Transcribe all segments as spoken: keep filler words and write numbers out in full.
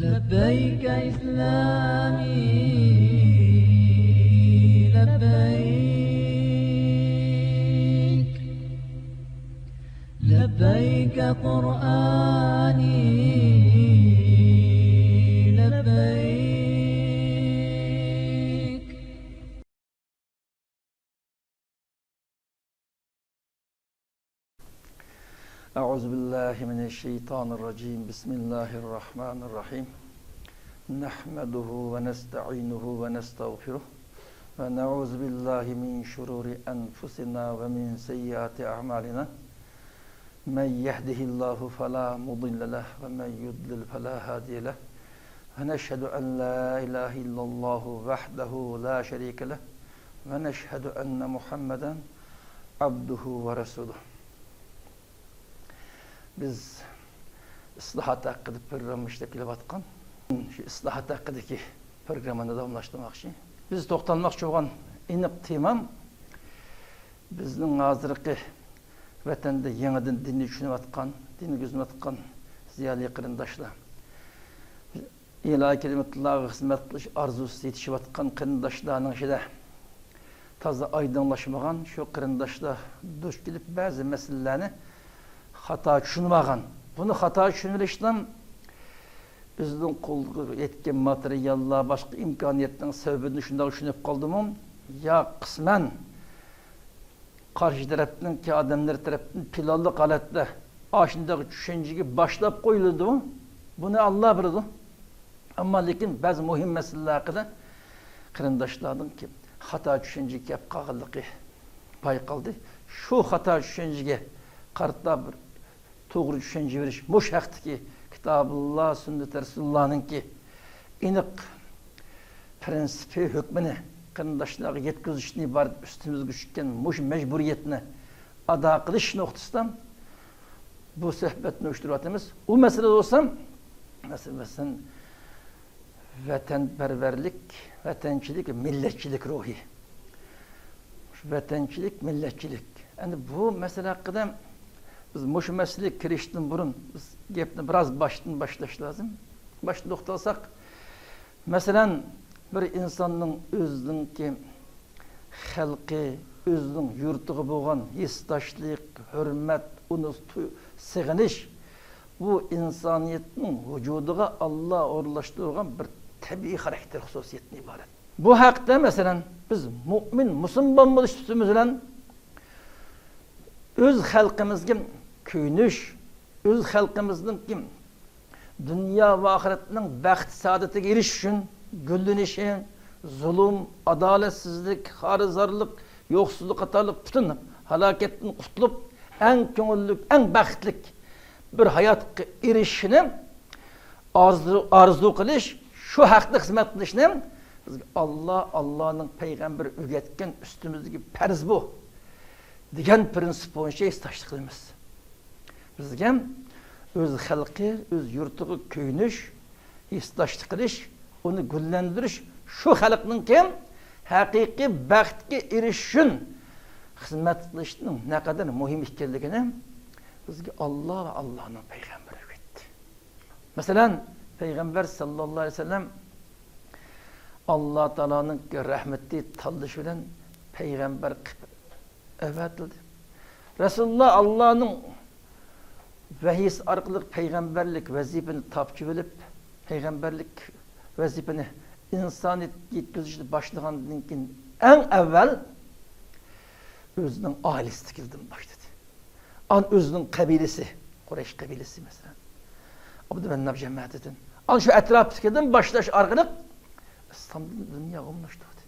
لبيك إسلامي لبيك، لبيك قرآني لبيك. أعوذ بالله من الشيطان الرجيم. بسم الله الرحمن الرحيم. نحمده ونستعينه ونستغفره، ونعوذ بالله من شرور أنفسنا ومن سيئات أعمالنا. من يهده الله فلا مضل له، ومن يضلل فلا هادي له. ونشهد أن لا إله إلا الله وحده لا شريك له، ونشهد أن محمدا عبده ورسوله. بىز ئىسلاھات ھەققىدە پروگرامما ئىشلەپ كېلىۋاتقان. شۇ ئىسلاھات ھەققىدىكى پروگراممىنى داۋاملاشتۇرماقچى. بىز توختالماقچى بولغان ئېنىق تېمام بىزنىڭ ھازىرقى ۋەتەندە يېڭىدىن دىننى چۈشىنىۋاتقان، دىنغا يۈزلىنىۋاتقان زىيالىي قېرىنداشلار، ئىلاھىي كەلىمىتۇللاغا خىزمەت قىلىش ئارزۇسىدا يېتىشىۋاتقان قېرىنداشلارنىڭ ئىچىدە تازا ئايدىڭلاشمىغان شۇ قېرىنداشلار دۇچ كېلىپ، بەزى مەسىلىلەرنى خاتا چۈشىنىۋالغان. بۇنى خاتا چۈشىنىۋېلىشتىن ئۆزىنىڭ قولىغا يەتكەن ماتېرىياللار، باشقا ئىمكانىيەتنىڭ سەۋەبىدىن شۇنداق چۈشىنىپ قالدىمۇ، يا قىسمەن قارشى تەرەپنىڭكى ئادەملىرى تەرەپتىن پىلانلىق ھالەتتە ئاشۇنداق چۈشەنچىگە باشلاپ قويۇلىدۇ. بۇنى ئاللا بىلىدۇ. ئەمما لېكىن بەزى مۇھىم مەسىلىلەر ھەققىدە قېرىنداشلارنىڭكى خاتا چۈشەنچىگە كەپ قالغانلىقى بايقالدى. شۇ خاتا چۈشەنچىگە قارىتا بىر توغرا چۈشەنچە بېرىش، مۇشۇ ھەقتىكى كىتابۇللا، سۈننىتى رەسۇلۇللانىڭكى ئېنىق پىرىنسىپى، ھۆكمىنى قېرىنداشلارغا يەتكۈزۈشتىن ئىبارەت ئۈستىمىزگە چۈشكەن مۇشۇ مەجبۇرىيەتنى ئادا قىلىش نۇقتىسىدا بۇ سۆھبەتنى ئۇيۇشتۇرۇۋاتىمىز. ئۇ مەسىلە بولسا، مەسىلەن، ۋەتەنپەرۋەرلىك، ۋەتەنچىلىك، مىللەتچىلىك روھى. ۋەتەنچىلىك، مىللەتچىلىك. ئەمدى بۇ مەسىلە ھەققىدە بىز مۇشۇ مەسىلىگە كىرىشتىن بۇرۇن بىز گەپنى بىراز باشتىن باشلاش لازىم. باشتىن توختالساق، مەسىلەن، بىر ئىنساننىڭ ئۆزىنىڭكى خەلقى، ئۆزىنىڭ يۇرتىغا بولغان ھېسداشلىق، ھۆرمەت، ئۇنى تۇ-، سېغىنىش، بۇ ئىنسانىيەتنىڭ ۋۇجۇدىغا ئاللا ئورۇنلاشتۇرغان بىر تەبىئىي خاراكتېر خۇسۇسىيەتتىن ئىبارەت. بۇ ھەقتە، مەسىلەن، بىز مۇئمىن، مۇسۇلمان بولۇش سۈپىتىمىز بىلەن ئۆز خەلقىمىزگە كۆيۈنۈش، ئۆز خەلقىمىزنىڭكى دۇنيا ۋە ئاخىرەتنىڭ بەخت-سائادىتىگە ئېرىشىش ئۈچۈن گۈللىنىشى، زۇلۇم، ئادالەتسىزلىك، خارىزارلىق، يوقسۇزلۇق قاتارلىق پۈتۈن ھالاكەتتىن قۇتۇلۇپ، ئەڭ كۆڭۈللۈك، ئەڭ بەختلىك بىر ھاياتقا ئېرىشىشىنى ئارزۇ، ئارزۇ قىلىش، شۇ ھەقتە خىزمەت قىلىشنى بىزگە ئاللا، ئاللانىڭ پەيغەمبىرى ئۆگەتكەن ئۈستىمىزدىكى پەرز بۇ، دېگەن پىرىنسىپ بويىچە ھېسداشلىق قىلىمىز. بىزگە ئۆز خەلقى، ئۆز يۇرتىغا كۆيۈنۈش، ھېسداشلىق قىلىش، ئۇنى گۈللەندۈرۈش، شۇ خەلقنىڭكى ھەقىقىي بەختكە ئېرىشىش ئۈچۈن خىزمەت قىلىشنىڭ نەقەدەر مۇھىم ئىكەنلىكىنى بىزگە ئاللا ۋە ئاللانىڭ پەيغەمبىرى ئۆگەتتى. مەسىلەن، پەيغەمبەر ساللاللاھۇ ئەلەيھى ۋەسەللەم ئاللا تائالانىڭ رەھمىتى تاللىشى بىلەن پەيغەمبەر قىلىپ ئەۋەتىلدى. رەسۇلۇللا ئاللانىڭ ۋەھىيسى ئارقىلىق پەيغەمبەرلىك ۋەزىپىنى تاپشۇرۇۋېلىپ، پەيغەمبەرلىك ۋەزىپىنى ئىنسانىيەتكە يەتكۈزۈشنى باشلىغاندىن كېيىن، ئەڭ ئەۋۋەل ئۆزىنىڭ ئائىلىسىدىكىلەردىن باشلىدى. ئان ئۆزىنىڭ قەبىلىسى، قۇرەيش قەبىلىسى، مەسىلەن، ئابدۇمەنناپ جەمەتىدىن، ئان شۇ ئەتراپتىكىدىن باشلاش ئارقىلىق ئىسلام دىنى دۇنياغا ئومۇملاشتۇردى.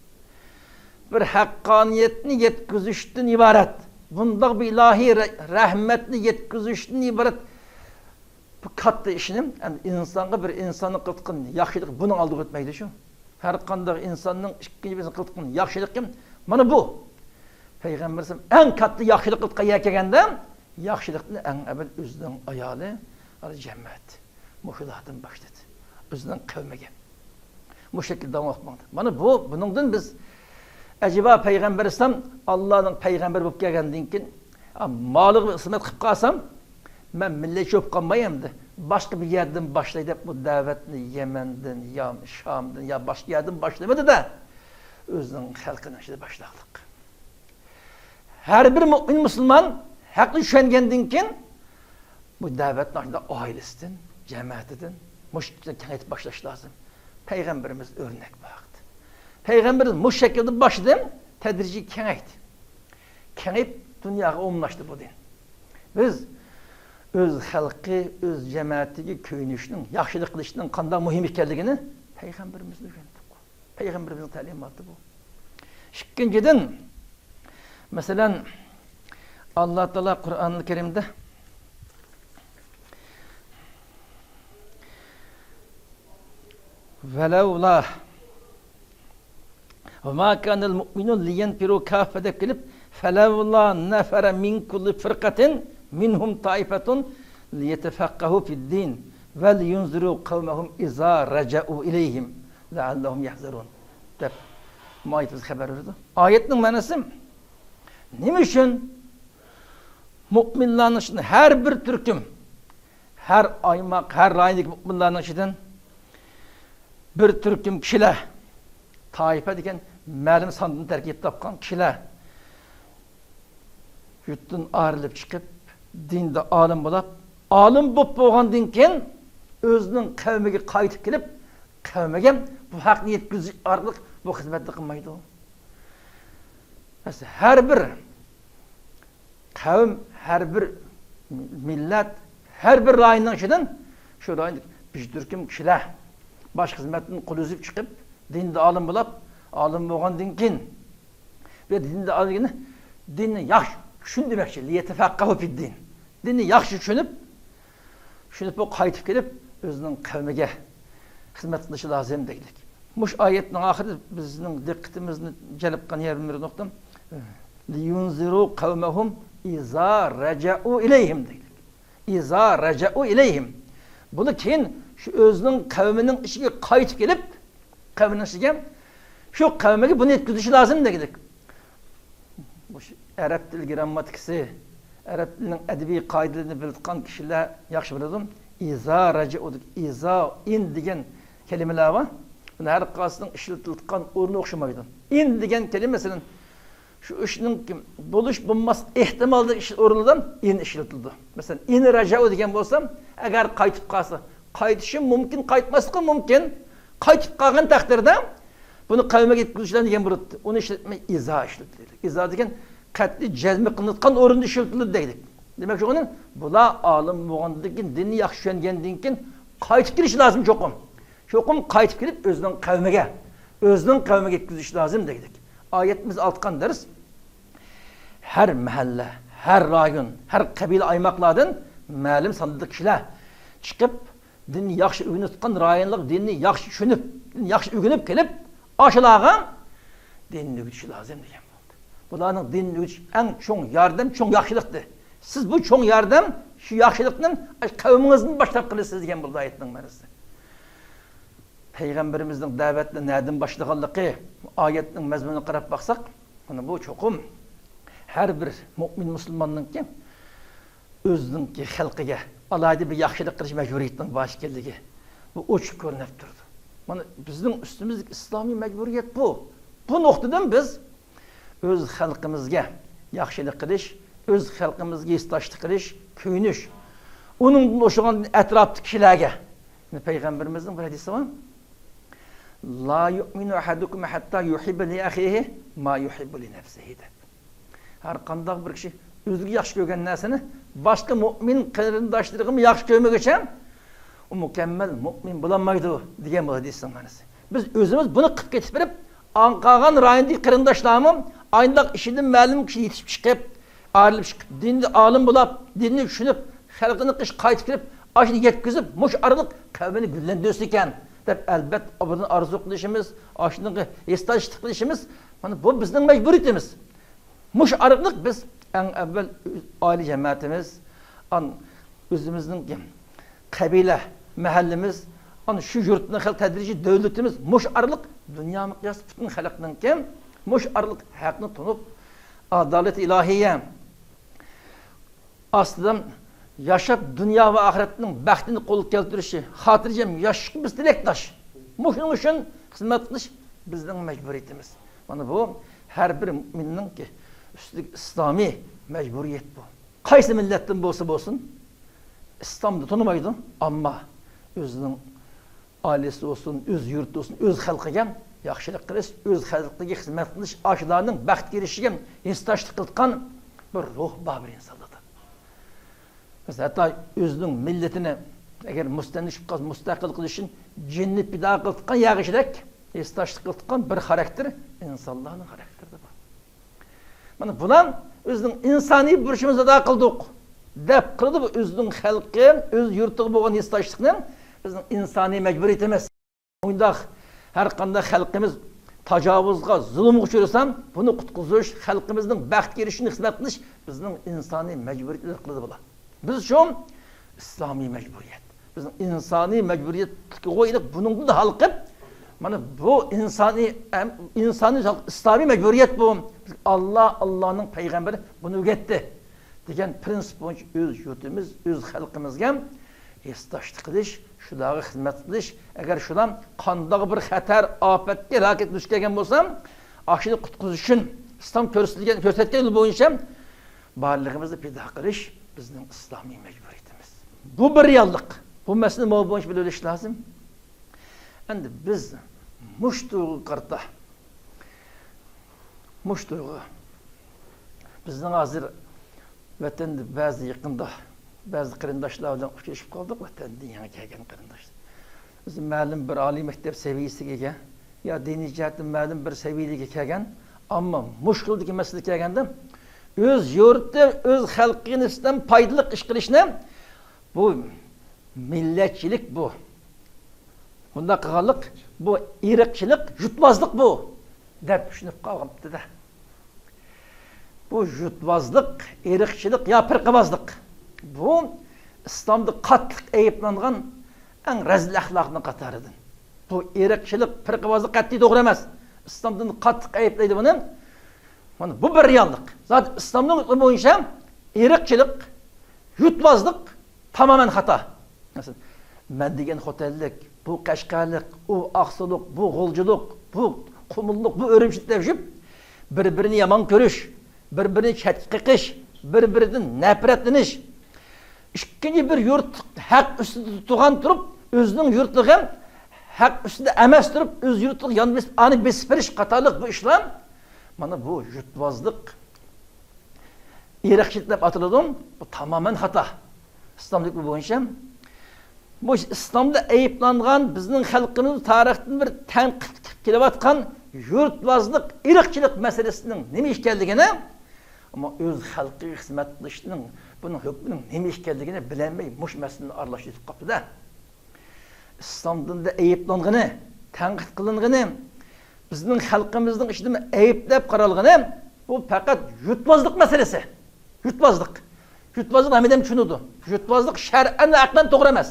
بىر ھەققانىيەتنى يەتكۈزۈشتىن ئىبارەت، بۇنداق بىر ئىلاھىي رە-، رەھمەتنى يەتكۈزۈشتىن ئىبارەت بۇ كاتتا ئىشنى، يەنى ئىنسانغا، بىر ئىنساننىڭ قىلىدىغان ياخشىلىقى بۇنىڭ ئالدىغا ئۆتمەيدۇ شۇ. ھەر قانداق ئىنساننىڭ ئىككىنچى بىرسىنىڭ قىلىدىغان ياخشىلىقى مانا بۇ. پەيغەمبىرىمىز ئەڭ كاتتا ياخشىلىق قىلىدىغان يەرگە كەلگەندە، ياخشىلىقنى ئەڭ ئەۋۋەل ئۆزىنىڭ ئايالى، ئارا جەمەت، مۇشۇلاردىن باشلىدى. ئۆزىنىڭ قەۋمىگە. مۇشۇ شەكىلدە داۋام قىلىپ ماڭدى. مانا بۇ، بۇنىڭدىن بىز ئەجەبا پەيغەمبەر ئەلەيھىسسالام ئاللانىڭ پەيغەمبىرى بولۇپ كەلگەندىن كېيىن، ئا، مالىغا خىزمەت قىلىپ قالسام، مەن مىللەتچى بولۇپ قالماي ئەمدى، باشقا بىر يەردىن باشلاي دەپ، بۇ دەۋەتنى يەمەندىن، يا شامدىن، يا باشقا يەردىن باشلىمىدى-دە، ئۆزىنىڭ خەلقىنىڭ ئىچىدە باشلاقلىق. ھەر بىر مۇئمىن مۇسۇلمان ھەقنى چۈشەنگەندىن كېيىن، بۇ دەۋەتنى ئاشۇنداق ئائىلىسىدىن، جەمەتىدىن، مۇشۇ كېڭەيتىپ باشلاش لازىم. پەيغەمبىرىمىز ئۆرنەك بۇ ھەقتە. پەيغەمبىرىمىز مۇشۇ شەكىلدە باشلىدى، تەدرىجىي كېڭەيتتى. كېڭىيىپ دۇنياغا ئومۇملاشتى بۇ دىن. بىز ئۆز خەلقى، ئۆز جەمەتىگە كۆيۈنۈشنىڭ، ياخشىلىق قىلىشنىڭ قانداق مۇھىم ئىكەنلىكىنى پەيغەمبىرىمىزدىن ئۆگەندۇق. پەيغەمبىرىمىزنىڭ تەلىماتى بۇ. ئىككىنچىدىن، مەسىلەن، ئاللا تائالا قۇرئانى كەرىمدە، ۋەلەۋلا، ۋەما كانەل مۇئمىنۇن لىيەنفىرۇ كاففە دەپ كېلىپ، فەلەۋلا نەفەرە مىن كۇللى فىرقەتىن مىنھۇم تائىفەتۇن لىيەتەفەققەھۇ فىددىن ۋە لىيۇنزىرۇ قەۋمەھۇم ئىزا رەجەئۇ ئىلەيھىم لەئەللەھۇم يەھزەرۇن دەپ بۇ ئايىتىمىز خەۋەر بېرىدۇ. ئايەتنىڭ مەنىسى، نېمە ئۈچۈن مۇئمىنلارنىڭ ئىچىدىن ھەر بىر تۈركۈم، ھەر ئايماق، ھەر رايوندىكى مۇئمىنلارنىڭ ئىچىدىن بىر تۈركۈم كىشىلەر، تائىپە دېگەن مەلۇم ساندىن تەركىب تاپقان كىشىلەر يۇرتتىن ئايرىلىپ چىقىپ، دىندا ئالىم بولاپ، ئالىم بولۇپ بولغاندىن كېيىن ئۆزىنىڭ قەۋمىگە قايتىپ كېلىپ، قەۋمىگە بۇ ھەقنى يەتكۈزۈش ئارقىلىق بۇ خىزمەتنى قىلمايدۇ. مەسىلەن، ھەر بىر قەۋم، ھەر بىر مىللەت، ھەر بىر رايوننىڭ ئىچىدىن شۇ رايوندىكى بىر تۈركۈم كىشىلەر باشقا خىزمەتتىن قول ئۈزۈپ چىقىپ، دىندا ئالىم بولاپ، ئالىم بولغاندىن كېيىن، بۇ دىندا ئالىم دېگىنى دىننى ياخشى چۈشىنىدۇ دېمەكچى، لىيەتەفەققەھۇ فىددىن. دىننى ياخشى چۈشىنىپ، چۈشىنىپ، بۇ قايتىپ كېلىپ، ئۆزىنىڭ قەۋمىگە خىزمەت قىلىشى لازىم دېگۈدەك. مۇشۇ ئايەتنىڭ ئاخىرىدا بىزنىڭ دىققىتىمىزنى جەلپ قىلغان يەنە بىر نۇقتا، لىيۇنزىرۇ قەۋمەھۇم ئىزا رەجەئۇ ئىلەيھىم دېگۈدەك. ئىزا رەجەئۇ ئىلەيھىم. بۇنى كېيىن شۇ ئۆزىنىڭ قەۋمىنىڭ ئىچىگە قايتىپ كېلىپ، قەۋمىنىڭ ئىچىگە، شۇ قەۋمىگە بۇنى يەتكۈزۈشى لازىم دېگۈدەك. مۇشۇ ئەرەب تىل گىرامماتىكىسى، ئەرەب تىلىنىڭ ئەدەبىي قائىدىلىرىنى بىلىدىغان كىشىلەر ياخشى بىلىدۇ. ئىزا رەجەئۇ، ئىزا، ئىن دېگەن كەلىمىلەر بار. بۇنى ھەر قايسىسىنىڭ ئىشلىتىلىدىغان ئورنى ئوخشىمايدۇ. ئىن دېگەن كەلىمە، مەسىلەن، شۇ ئىشنىڭ بولۇش بولماسلىق ئېھتىمالىدىكى ئىش ئورنىدا ئىن ئىشلىتىلىدۇ. مەسىلەن، ئىن رەجەئۇ دېگەن بولسا، ئەگەر قايتىپ قالسا، قايتىشى مۇمكىن، قايتماسلىقى مۇمكىن. قايتىپ قالغان تەقدىردە بۇنى قەۋمىگە يەتكۈزۈشلەر دېگەن بولۇپتۇ. ئۇنى ئىشلەتمەي، ئىزا ئىشلىتىلدى. ئىزا دېگەن قەتئىي جەزمى قىلىنىۋاتقان ئورۇندا ئىشلىتىلدى دەيلىك. دېمەك، شۇنى بۇلار ئالىم بولغاندىن كېيىن، دىننى ياخشى چۈشەنگەندىن كېيىن قايتىپ كېلىشى لازىم چوقۇم. چوقۇم قايتىپ كېلىپ ئۆزىنىڭ قەۋمىگە، ئۆزىنىڭ قەۋمىگە يەتكۈزۈشى لازىم دېگۈدەك. ئايەتىمىز ئاتقان دەرس، ھەر مەھەللە، ھەر رايون، ھەر قەبىلە، ئايماقلاردىن مەلۇم ساندا كىشىلەر چىقىپ، دىننى ياخشى ئۆگىنىۋاتقان رايونلۇق، دىننى ياخشى چۈشىنىپ، دىننى ياخشى ئۆگىنىپ كېلىپ، ئاشۇلارغا دىننى ئۆگىتىشى لازىم دېگەن بولدى. بۇلارنىڭ دىننى ئۆگىتىش ئەڭ چوڭ ياردەم، چوڭ ياخشىلىقتى. سىز بۇ چوڭ ياردەم، شۇ ياخشىلىقنى قەۋمىڭىزدىن باشلاپ قىلىسىز دېگەن بولدى ئايەتنىڭ مەنىسى. پەيغەمبىرىمىزنىڭ دەۋەتنى نەدىن باشلىغانلىقى، ئايەتنىڭ مەزمۇنىغا قاراپ باقساق، مانا بۇ چوقۇم ھەر بىر مۇئمىن مۇسۇلماننىڭكى ئۆزىنىڭكى خەلقىگە ئالاھىدە بىر ياخشىلىق قىلىش مەجبۇرىيىتىنىڭ بار ئىكەنلىكى بۇ ئوچۇق كۆرۈنۈپ تۇرىدۇ. مانا بىزنىڭ ئۈستىمىزدىكى ئىسلامىي مەجبۇرىيەت بۇ. بۇ نۇقتىدىن بىز ئۆز خەلقىمىزگە ياخشىلىق قىلىش، ئۆز خەلقىمىزگە ھېسداشلىق قىلىش، كۆيۈنۈش. ئۇنىڭدىن ئوشۇغان ئەتراپتىكى كىشىلەرگە. پەيغەمبىرىمىزنىڭ بىر ھەدىسى بار. لا يؤمن أحدكم حتى يحب لأخيه ما يحب لنفسه دەپ. ھەر قانداق بىر كىشى ئۆزىگە ياخشى كۆرگەن نەرسىنى باشقا مۇئمىن قېرىنداشلىرىغىمۇ ياخشى كۆرمىگۈچە، ئۇ مۇكەممەل مۇئمىن بولالمايدۇ دېگەن بۇ ھەدىسنىڭ مەنىسى. بىز ئۆزىمىز بۇنى قىلىپ كېتىپ بېرىپ، ئاڭ قالغان رايوندىكى قېرىنداشلارمۇ ئاينداق ئىشىدىن مەلۇم كىشى يېتىشىپ چىقىپ، ئايرىلىپ چىقىپ، دىندا ئالىم بولاپ، دىننى چۈشىنىپ، خەلقىنى قىش قايتىپ كېلىپ، ئاشۇنى يەتكۈزۈپ، مۇشۇ ئارىلىق قەۋمىنى گۈللەندۈرسىكەن دەپ، ئەلبەتتە، بۇنى ئارزۇ قىلىشىمىز، ئاشۇنىڭغا ھېسداشلىق قىلىشىمىز، مانا بۇ بىزنىڭ مەجبۇرىيىتىمىز. مۇشۇ ئارقىلىق بىز ئەڭ ئەۋۋەل ئائىلە جەمەتىمىز، ئان-، ئۆزىمىزنىڭ قەبىلە، مەھەللىمىز، ئان-، شۇ يۇرتنىڭ خەلق تەدرىجىي دۆلىتىمىز مۇشۇ ئارقىلىق دۇنيا مىقياستا پۈتۈن خەلقنىڭكى مۇشۇ ئارقىلىق ھەقنى تونۇپ، ئادالەت ئىلاھىيە ئاستىدا ياشاپ، دۇنيا ۋە ئاخىرەتنىڭ بەختىنى قولغا كەلتۈرۈشى، خاتىرجەم ياشاشقا بىز تىلەكداش. مۇشۇنىڭ ئۈچۈن خىزمەت قىلىش بىزنىڭ مەجبۇرىيىتىمىز. مانا بۇ ھەر بىر مۇئمىننىڭكى ئۈستىدىكى ئىسلامىي مەجبۇرىيەت بۇ. قايسى مىللەتتىن بولسا بولسۇن، ئىسلامنى تونۇمايدۇ، ئەمما ئۆزىنىڭ ئائىلىسى بولسۇن، ئۆز يۇرتى بولسۇن، ئۆز خەلقىگە ياخشىلىق قىلىش، ئۆز خەلقىگە خىزمەت قىلىش، ئاشۇلارنىڭ بەختكە ئېرىشىشىگە ھېسداشلىق قىلىدىغان بىر روھ بار بىر ئىنسانلاردا. مەسىلەن، ھەتتا ئۆزىنىڭ مىللىتىنى ئەگەر مۇستەملىكە قىلىپ قالسا، مۇستەقىل قىلىش ئۈچۈن جېنىنى پىدا قىلىدىغان ياغىچىدەك ھېسداشلىق قىلىدىغان بىر خاراكتېر ئىنسانلارنىڭ خاراكتېرىدە بار. مانا بۇلار ئۆزىنىڭ ئىنسانىي بۇرچىمىزنى ئادا قىلدۇق دەپ قىلىدۇ. بۇ ئۆزىنىڭ خەلقى، ئۆز يۇرتىغا بولغان ھېسداشلىقنى بىزنىڭ ئىنسانىي مەجبۇرىيىتىمىز. ئۇنداق ھەر قانداق خەلقىمىز تاجاۋۇزغا، زۇلۇمغا ئۇچرىسا، بۇنى قۇتقۇزۇش، خەلقىمىزنىڭ بەختكە ئېرىشىشىنى خىزمەت قىلىش بىزنىڭ ئىنسانىي مەجبۇرىيىتىمىز قىلىدۇ بۇلار. بىز شۇ ئىسلامىي مەجبۇرىيەت. بىزنىڭ ئىنسانىي مەجبۇرىيەتلىكىغۇ ئېلىپ، بۇنىڭدىن ھالقىپ، مانا بۇ ئىنسانىي، ئەم-، ئىنسانىي، ئىسلامىي مەجبۇرىيەت بۇ. بىز ئاللا، ئاللانىڭ پەيغەمبىرى بۇنى ئۆگەتتى دېگەن پرىنسىپ بويىچە ئۆز يۇرتىمىز، ئۆز خەلقىمىزگە ھېسداشلىق قىلىش، شۇلارغا خىزمەت قىلىش، ئەگەر شۇلار قانداق بىر خەتەر، ئاپەتكە، ھالاكەتكە دۇچ كەلگەن بولسا، ئاشۇنى قۇتقۇزۇش ئۈچۈن ئىسلام كۆرسىتىلگەن، كۆرسەتكەن يول بويىچە بارلىقىمىزنى پىدا قىلىش بىزنىڭ ئىسلامىي مەجبۇرىيىتىمىز. بۇ بىر رېئاللىق. بۇ مەسىلىنى ماۋۇ بويىچە بىلىۋېلىش لازىم. ئەمدى بىز مۇشۇ تۇيغۇغا قارىتا، مۇشۇ تۇيغۇ. بىزنىڭ ھازىر ۋەتەندە بەزى يېقىندا بەزى قېرىنداشلار بىلەن ئۇچرىشىپ قالدۇق، ۋەتەندىن يېڭى كەلگەن قېرىنداشلار. ئۆزى مەلۇم بىر ئالىي مەكتەپ سەۋىيەسىگە ئىگە، يا دىنىي جەھەتتىن مەلۇم بىر سەۋىيەگە كەلگەن، ئەمما مۇشۇ خىلدىكى مەسىلە كەلگەندە، ئۆز يۇرتى، ئۆز خەلقىگە نىسبەتەن پايدىلىق ئىش قىلىشنى، بۇ مىللەتچىلىك بۇ. بۇنداق قىلغانلىق، بۇ ئىرقچىلىق، يۇرتۋازلىق بۇ، دەپ چۈشىنىپ قالغانتىدە. بۇ يۇرتۋازلىق، ئىرقچىلىق يا پىرقىۋازلىق. بۇ ئىسلامدا قاتتىق ئەيىبلەنگەن ئەڭ رەزىل ئەخلاقنىڭ قاتارىدىن. بۇ ئىرقچىلىق، پىرقىۋازلىق قەتئىي توغرا ئەمەس. ئىسلام دىنى قاتتىق ئەيىبلەيدۇ بۇنى. مانا بۇ بىر رېئاللىق. زادى ئىسلامنىڭ ھۆكمى بويىچە ئىرقچىلىق، يۇرتۋازلىق تامامەن خاتا. مەسىلەن، مەن دېگەن خوتەنلىك، بۇ قەشقەرلىك، ئۇ ئاقسۇلۇق، بۇ غۇلجىلىق، بۇ قۇمۇللۇق، بۇ ئۈرۈمچىلىك دەپ يۈرۈپ، بىر-بىرىنى يامان كۆرۈش، بىر-بىرىنى چەتكە قېقىش، بىر-بىرىدىن نەپرەتلىنىش، ئىككىنچى بىر يۇرت ھەق ئۈستىدە تۇرغان تۇرۇپ، ئۆزىنىڭ يۇرتىغا ھەق ئۈستىدە ئەمەس تۇرۇپ، ئۆز يۇرتىغا يان بېسىپ، ئانى بېسىپ بېرىش قاتارلىق بۇ ئىشلار، مانا بۇ يۇرتۋازلىق، ئىرقچىلىق دەپ ئاتىلىدۇ. بۇ تامامەن خاتا. ئىسلاملىق بويىچە بۇ ئىسلامدا ئەيىبلانغان، بىزنىڭ خەلقىمىز تارىختىن بىر تەنقىد قىلىپ كېلىۋاتقان يۇرتۋازلىق، ئىرقچىلىق مەسىلىسىنىڭ نېمە ئىكەنلىكىنى، ئەمما ئۆز خەلقىگە خىزمەت قىلىشنىڭ، بۇنىڭ ھۆكمىنىڭ نېمە ئىكەنلىكىنى بىلەلمەي، مۇشۇ مەسىلىنى ئارىلاشتۇرۇپ قاپتۇ-دە. ئىسلام دىنىدا ئەيىبلانغىنى، تەنقىد قىلىنغىنى، بىزنىڭ خەلقىمىزنىڭ ئىچىدىمۇ ئەيىبلەپ قارالغىنى، بۇ پەقەت يۇرتۋازلىق مەسىلىسى. يۇرتۋازلىق. يۇرتۋازلىقنى ھەممە ئادەم چۈشىنىدۇ. يۇرتۋازلىق شەرئەن ۋە ئەقلەن توغرا ئەمەس.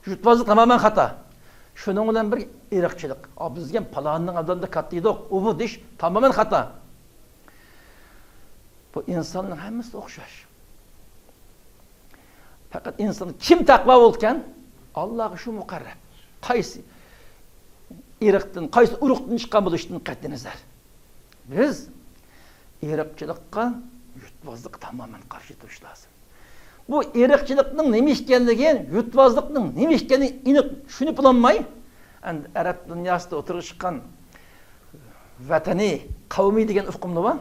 يۇرتۋازلىق تامامەن خاتا. شۇنىڭ بىلەن بىر ئىرقچىلىق. «ئا، بىز دېگەن پالاننىڭ ئاۋلادىدا كاتتا ئىدۇق، ئۇ بۇ» دېيىش تامامەن خاتا. بۇ ئىنساننىڭ ھەممىسى ئوخشاش. پەقەت ئىنسان كىم تەقۋا بولىدىكەن؟ ئاللاغا شۇ مۇقەررەب. قايسى ئىرقتىن، قايسى ئۇرۇقتىن چىققان بولۇشىدىن قەتئىينەزەر، بىز ئىرقچىلىققا، يۇرتۋازلىققا تامامەن قارشى تۇرۇش لازىم. بۇ ئىرقچىلىقنىڭ نېمە ئىكەنلىكى، يۇرتۋازلىقنىڭ نېمە ئىكەنلىكىنى ئېنىق چۈشىنىپ بولالماي، ئەمدى ئەرەب دۇنياسىدا ئوتتۇرىغا چىققان ۋەتەنىي، قەۋمىي دېگەن ئۇقۇمنى بار.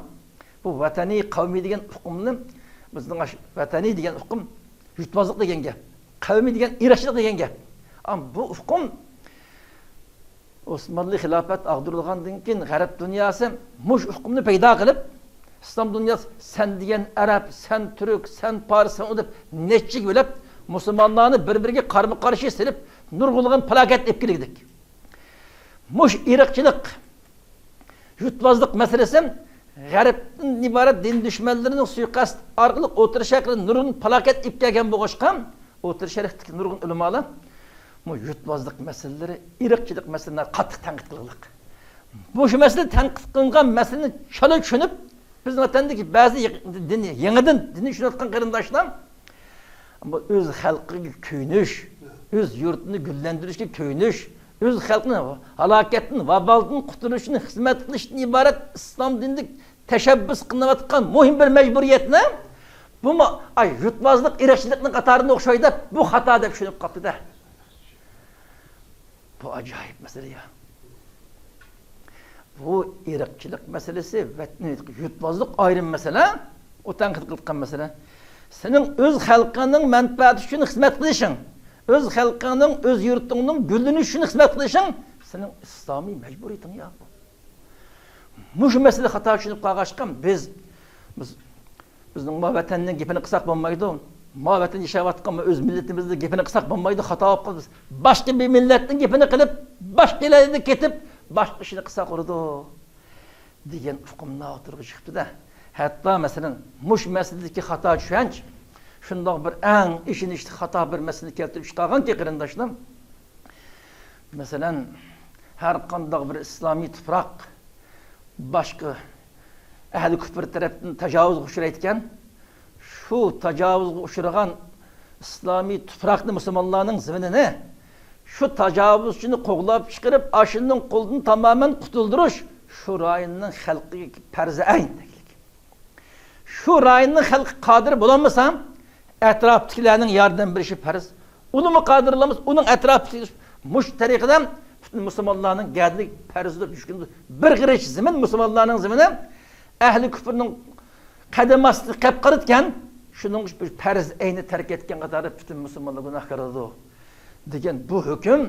بۇ ۋەتەنىي، قەۋمىي دېگەن ئۇقۇمنى بىزنىڭ ئاشۇ ۋەتەنىي دېگەن ئۇقۇم يۇرتۋازلىق دېگەن گەپ. قەۋمىي دېگەن ئىرقچىلىق دېگەن گەپ. ئەمما بۇ ئۇقۇم ئوسمانلى خىلاپەت ئاغدۇرۇلغاندىن كېيىن غەرب دۇنياسى مۇشۇ ئۇقۇمنى پەيدا قىلىپ، ئىسلام دۇنياسى سەن دېگەن ئەرەب، سەن تۈرك، سەن پارس، سەن ئۇ دەپ نەچچىگە بۆلۈپ، مۇسۇلمانلارنى بىر-بىرىگە قارمۇ-قارشى سېلىپ، نۇرغۇنلىغان پالاكەت ئېلىپ كەلگۈدەك. مۇشۇ ئىرقچىلىق، يۇرتۋازلىق مەسىلىسى غەربتىن ئىبارەت دىن دۈشمەنلىرىنىڭ سۇيىقەست ئارقىلىق ئوتتۇرا شەرققە نۇرغۇن پالاكەت ئېلىپ كەلگەن بولغاچقا، ئوتتۇرا شەرقتىكى نۇرغۇن ئۆلىمالار بۇ يۇرتۋازلىق مەسىلىلىرى، ئىرقچىلىق مەسىلىلىرىنى قاتتىق تەنقىد قىلغانلىق. مۇشۇ مەسىلە تەنقىد قىلىنغان مەسىلىنى چالا چۈشىنىپ، بىزنىڭ ۋەتەندىكى بەزى يېق-، دىننى يېڭىدىن دىننى چۈشىنىۋاتقان قېرىنداشلار ئەمما ئۆز خەلقىگە كۆيۈنۈش، ئۆز يۇرتىنى گۈللەندۈرۈشكە كۆيۈنۈش، ئۆز خەلقىنى ھالاكەتتىن، ۋابالدىن قۇتۇلۇشىنى خىزمەت قىلىشتىن ئىبارەت ئىسلام دىنىدىكى تەشەببۇس قىلىنىۋاتقان مۇھىم بىر مەجبۇرىيەتنى، بۇمۇ، ئاي، يۇرتۋازلىق، ئىرقچىلىقنىڭ قاتارىدا ئوخشايدۇ، بۇ خاتا دەپ چۈشىنىپ قاپتۇ-دە. بۇ ئاجايىپ مەسىلە يا. بۇ ئىرقچىلىق مەسىلىسى، ۋەتەن، يۇرتۋازلىق ئايرىم مەسىلە، ئۇ تەنقىد قىلىدىغان مەسىلە. سېنىڭ ئۆز خەلقىڭنىڭ مەنپەئەتى ئۈچۈن خىزمەت قىلىشىڭ، ئۆز خەلقىڭنىڭ، ئۆز يۇرتۇڭنىڭ گۈللىنىشى ئۈچۈن خىزمەت قىلىشىڭ سېنىڭ ئىسلامىي مەجبۇرىيىتىڭ يا بۇ. مۇشۇ مەسىلە خاتا چۈشىنىپ قالغاچقا، بىز، بىز، بىزنىڭ ما ۋەتەننىڭ گېپىنى قىلساق بولمايدۇ. ما ۋەتەندە ياشاۋاتقان ما ئۆز مىللىتىمىزنىڭ گېپىنى قىلساق بولمايدۇ، خاتا بولۇپ قالىمىز. باشقا بىر مىللەتنىڭ گېپىنى قىلىپ، باشقا ئېللەرگە كېتىپ، باشقا ئىشنى قىلساق بولىدۇ، دېگەن ئۇقۇم ئوتتۇرىغا چىقىپتۇ-دە. ھەتتا، مەسىلەن، مۇشۇ مەسىلىدىكى خاتا چۈشەنچ شۇنداق بىر ئەڭ ئېچىنىشلىق خاتا بىر مەسىلىنى كەلتۈرۈپ چىقارغانكى، قېرىنداشلار، مەسىلەن، ھەر قانداق بىر ئىسلامىي تۇپراق باشقا ئەھلى كۇپر تەرەپتىن تاجاۋۇزغا ئۇچرايدىكەن، شۇ تاجاۋۇزغا ئۇچرىغان ئىسلامىي تۇپراقنى، مۇسۇلمانلارنىڭ زېمىنىنى شۇ تاجاۋۇزچىنى قوغلاپ چىقىرىپ، ئاشۇنىڭ قولىدىن تامامەن قۇتۇلدۇرۇش شۇ رايوننىڭ خەلقىگە پەرزى ئەين. شۇ رايوننىڭ خەلقى قادىر بولالمىسا، ئەتراپتىكىلەرنىڭ ياردەم بېرىشى پەرز. ئۇلىمۇ قادىر بولالمىسا، ئۇنىڭ ئەتراپىدىكى، مۇشۇ تەرىقىدە پۈتۈن مۇسۇلمانلارنىڭ گەدىنىگە پەرز دەپ چۈشكىنىدۇ. بىر غېرىچ زېمىن، مۇسۇلمانلارنىڭ زېمىنى، ئەھلى كۇپرنىڭ قەدەم ئاستىدا قېلىپ قالىدىكەن، شۇنىڭ ئۈچۈن بىر پەرز ئەينى تەرك ئەتكەن قاتارىدا پۈتۈن مۇسۇلمانلار گۇناھكار بولىدۇ، دېگەن بۇ ھۆكۈم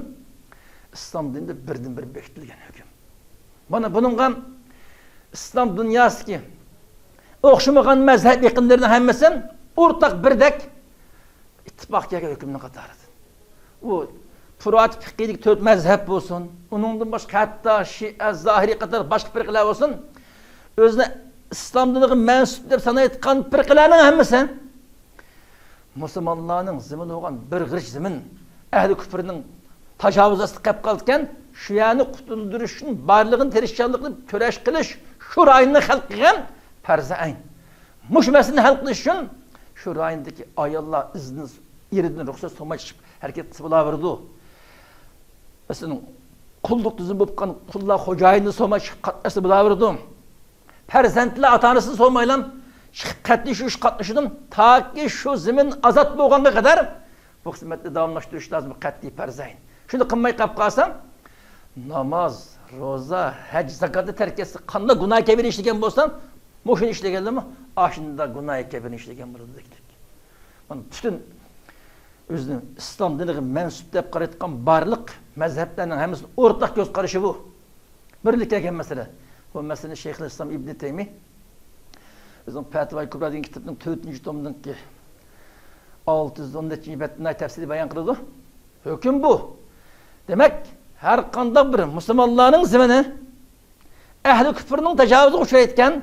ئىسلام دىنىدا بىردىنبىر بېكىتىلگەن ھۆكۈم. مانا بۇنىڭغا ئىسلام دۇنياسىدىكى ئوخشىمىغان مەزھەپ ئېقىملىرىنىڭ ھەممىسى ئورتاق بىردەك ئىتتىپاق كەلگەن ھۆكۈمنىڭ قاتارىدا. ئۇ پۇرات پىقىدىكى تۆت مەزھەپ بولسۇن، ئۇنىڭدىن باشقا ھەتتا شىئە، زاھىرىي قاتارلىق باشقا پىرقىلەر بولسۇن، ئۆزىنى ئىسلام دىنىغا مەنسۇپ دەپ سانايدىغان پىرقىلەرنىڭ ھەممىسى مۇسۇلمانلارنىڭ زېمىنى بولغان بىر غېرىچ زېمىن ئەھلى كۇپرنىڭ تاجاۋۇزى ئاستىدا قېلىپ قالىدىكەن، شۇ يەرنى قۇتۇلدۇرۇش ئۈچۈن بارلىقىنى تىرىشچانلىقنى كۈرەش قىلىش شۇ رايوننىڭ خەلقىگە پەرزى ئەين. مۇشۇ مەسىلىنى ھەل قىلىش ئۈچۈن شۇ رايوندىكى ئاياللار ئىزدىن، ئېرىدىن رۇخسەت سورىماي چىقىپ ھەرىكەت قىلسا بولاۋېرىدۇ. مەسىلەن، قۇللۇق تۈزۈم بولۇپ قالغان قۇللار خوجايىنىنى سورىماي چىقىپ قاتناشسا بولاۋېرىدۇ. پەرزەنتلەر ئاتا-ئانىسىنى سورىمايلا چىقىپ قاتنىشىش، قاتنىشىدۇ. تاكى شۇ زېمىن ئازاد بولغانغا قەدەر بۇ خىزمەتنى داۋاملاشتۇرۇش لازىم، قەتئىي پەرزەين. شۇنى قىلماي قېلىپ قالسا، ناماز، روزا، ھەج، زاكاتنى تەرك ئەتسە، قانداق گۇناھى كەبىرە ئىشلىگەن بولسا، مۇشۇنى ئىشلىگەنلىرىمۇ ئاشۇنداق گۇناھى كەبىرە ئىشلىگەن بولىدۇ دېگەندەك. مانا پۈتۈن ئۆزىنى ئىسلام دىنىغا مەنسۇپ دەپ قارايدىغان بارلىق مەزھەپلەرنىڭ ھەممىسىنىڭ ئورتاق كۆز قارىشى بۇ. بىرلىككە كەلگەن مەسىلە. بۇ مەسىلىنى شەيخۇل ئىسلام ئىبنى تەيمىي ئۆزىنىڭ پەتىۋاي كۇبرا دېگەن كىتابىنىڭ تۆتىنچى تومىنىڭكى ئالتە يۈز ئون نەچچىنچى بەتتە ناھايىتى تەپسىلىي بايان قىلىدۇ. ھۆكۈم بۇ. دېمەك، ھەر قانداق بىر مۇسۇلمانلارنىڭ زېمىنى ئەھلى كۇپرنىڭ تاجاۋۇزىغا ئۇچرايدىكەن،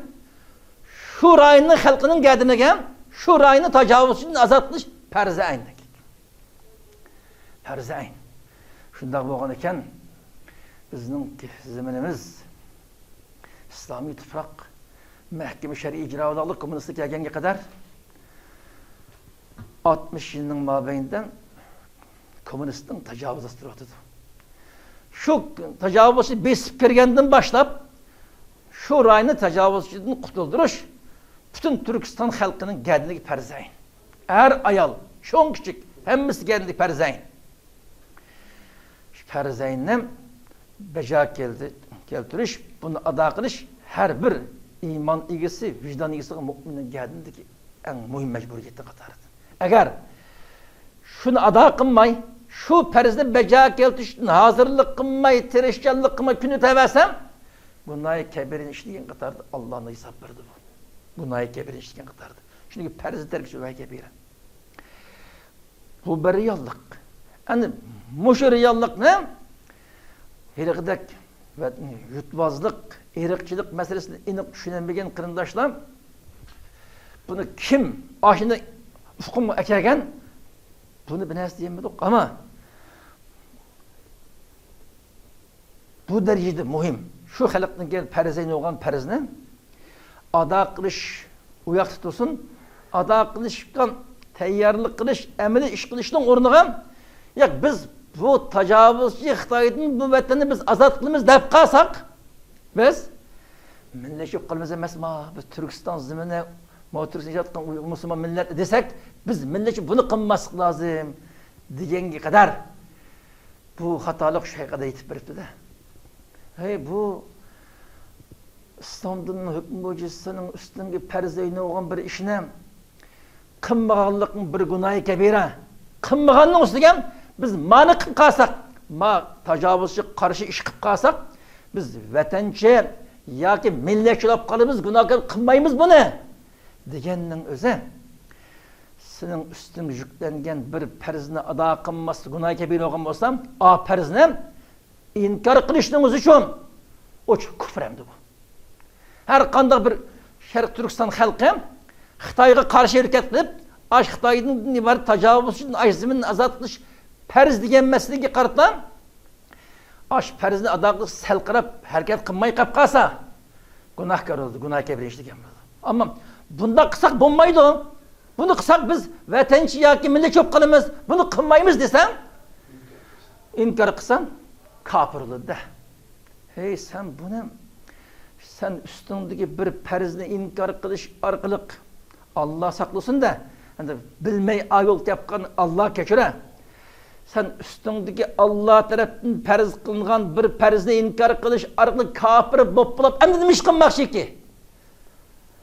شۇ رايوننىڭ خەلقىنىڭ گەدىنىگە شۇ رايوننى تاجاۋۇزچىدىن ئازاد قىلىش پەرزى ئەين. پەرزى ئەين. شۇنداق بولغان ئىكەن، بىزنىڭ زېمىنىمىز ئىسلامىي تۇپراق، مەھكىمە شەرئىي ئىجرا بولاقلىق كوممۇنىستلار كەلگەنگە قەدەر ئاتمىش يىلنىڭ مابەينىدە كوممۇنىستنىڭ تاجاۋۇزى ئاستىدا تۇرۇۋاتىدۇ. شۇ تاجاۋۇزچى بېسىپ كىرگەندىن باشلاپ، شۇ رايوننى تاجاۋۇزچىدىن قۇتۇلدۇرۇش پۈتۈن تۈركىستان خەلقىنىڭ گەدىنىگە پەرزەين. ئەر، ئايال، چوڭ، كىچىك، ھەممىسى گەدىنىگە پەرزەين. شۇ پەرزەيننى بەجا كەلتۈرۈش، بۇنى ئادا قىلىش ھەر بىر ئىمان ئىگىسى، ۋىجدان ئىگىسى بولغان مۆمىننىڭ گەدىنىدىكى ئەڭ مۇھىم مەجبۇرىيەتنىڭ قاتارىدا. ئەگەر شۇنى ئادا قىلماي، شۇ پەرزنى بەجا كەلتۈرۈشتىن ھازىرلىق قىلماي، تىرىشچانلىق قىلماي كۈن ئۆتەۋەرسە، گۇناھى كەبىرىنى ئىشلىگەن قاتارىدا ئاللانىڭ ھېساب بېرىدۇ بۇ. گۇناھى كەبىرىنى ئىشلىگەن قاتارىدا. چۈنكى پەرزنى تەرك ئېتىش گۇناھى كەبىرە. بۇ بىر رېئاللىق. ئەنە مۇشۇ رېئاللىقنى ھېلىقىدەك ۋە يۇرتۋازلىق، ئىرقچىلىق مەسىلىسىنى ئېنىق چۈشىنەلمىگەن قېرىنداشلار، بۇنى كىم ئاشۇنى ئۇقۇمغا ئەكەلگەن، بۇنى بىر نەرسە دېيەلمىدۇق. ئەمما بۇ دەرىجىدە مۇھىم. شۇ خەلقنىڭ كەل پەرزەينى بولغان پەرزنى ئادا قىلىش ئۇ ياقتا تۇرسۇن، ئادا قىلىشقا تەييارلىق قىلىش، ئەمەلىي ئىش قىلىشنىڭ ئورنىغا، ياق، بىز بۇ تاجاۋۇزچى خىتايدىن بۇ ۋەتەننى بىز ئازاد قىلىمىز دەپ قالساق، بىز مىللەتچى بولۇپ قالىمىز ئەمەسما؟ بىز تۈركىستان زېمىنى، ما تۈركىستان ئىجاد قىلغان ئۇيغۇر مۇسۇلمان مىللەت دېسەك، بىز مىللەتچى بۇنى قىلماسلىق لازىم دېگەنگە قەدەر بۇ خاتالىق شۇ ھەققىدە يېتىپ بېرىپتۇ-دە. ھەي، بۇ ئىسلام دىنىنىڭ ھۆكمى بويىچە سېنىڭ ئۈستۈڭگە پەرز ئەينى بولغان بىر ئىشنى قىلمىغانلىقنىڭ بىر گۇناھى كەبىرە. قىلمىغاننىڭ ئۈستىگە بىز مانى قىلىپ قالساق، ما تاجاۋۇزچىغا قارشى ئىش قىلىپ قالساق، بىز ۋەتەنچى ياكى مىللەتچى بولۇپ قالىمىز، گۇناھكار قىلمايمىز بۇنى دېگەننىڭ ئۆزى سېنىڭ ئۈستۈڭگە يۈكلەنگەن بىر پەرزنى ئادا قىلماسلىق گۇناھى كەبىرە بولغان بولسا، ئا پەرزنى ئىنكار قىلىشنىڭ ئۆزى شۇ. ئوچۇق كۇفر ئەمدى بۇ. ھەر قانداق بىر شەرقىي تۈركىستان خەلقى خىتايغا قارشى ھەرىكەت قىلىپ، ئاش خىتايدىن ئىبارەت تاجاۋۇزچىدىن ئاش زېمىننى ئازاد قىلىش پەرز دېگەن مەسىلىگە قارىتا، ئاش پەرزنى ئادا قىلىش سەل قاراپ ھەرىكەت قىلماي قاپ قالسا، گۇناھكار بولىدۇ، گۇناھ كەبىرە ئىش دېگەن بولىدۇ. ئەمما بۇنداق قىلساق بولمايدۇ. بۇنى قىلساق بىز ۋەتەنچى ياكى مىللەتچى بولۇپ قالىمىز. بۇنى قىلمايمىز دېسەڭ، ئىنكار قىلساڭ، كاپىر بولىدۇ-دە. ھەي، سەن بۇنى، سەن ئۈستۈڭدىكى بىر پەرزنى ئىنكار قىلىش ئارقىلىق، ئاللا ساقلىسۇن-دە، ئەمدى بىلمەي ئايول تەپقان ئاللا كەچۈرە. سەن ئۈستۈڭدىكى ئاللا تەرەپتىن پەرز قىلىنغان بىر پەرزنى ئىنكار قىلىش ئارقىلىق كاپىر بولۇپ بولۇپ، ئەمدى نېمە ئىش قىلماقچىكى؟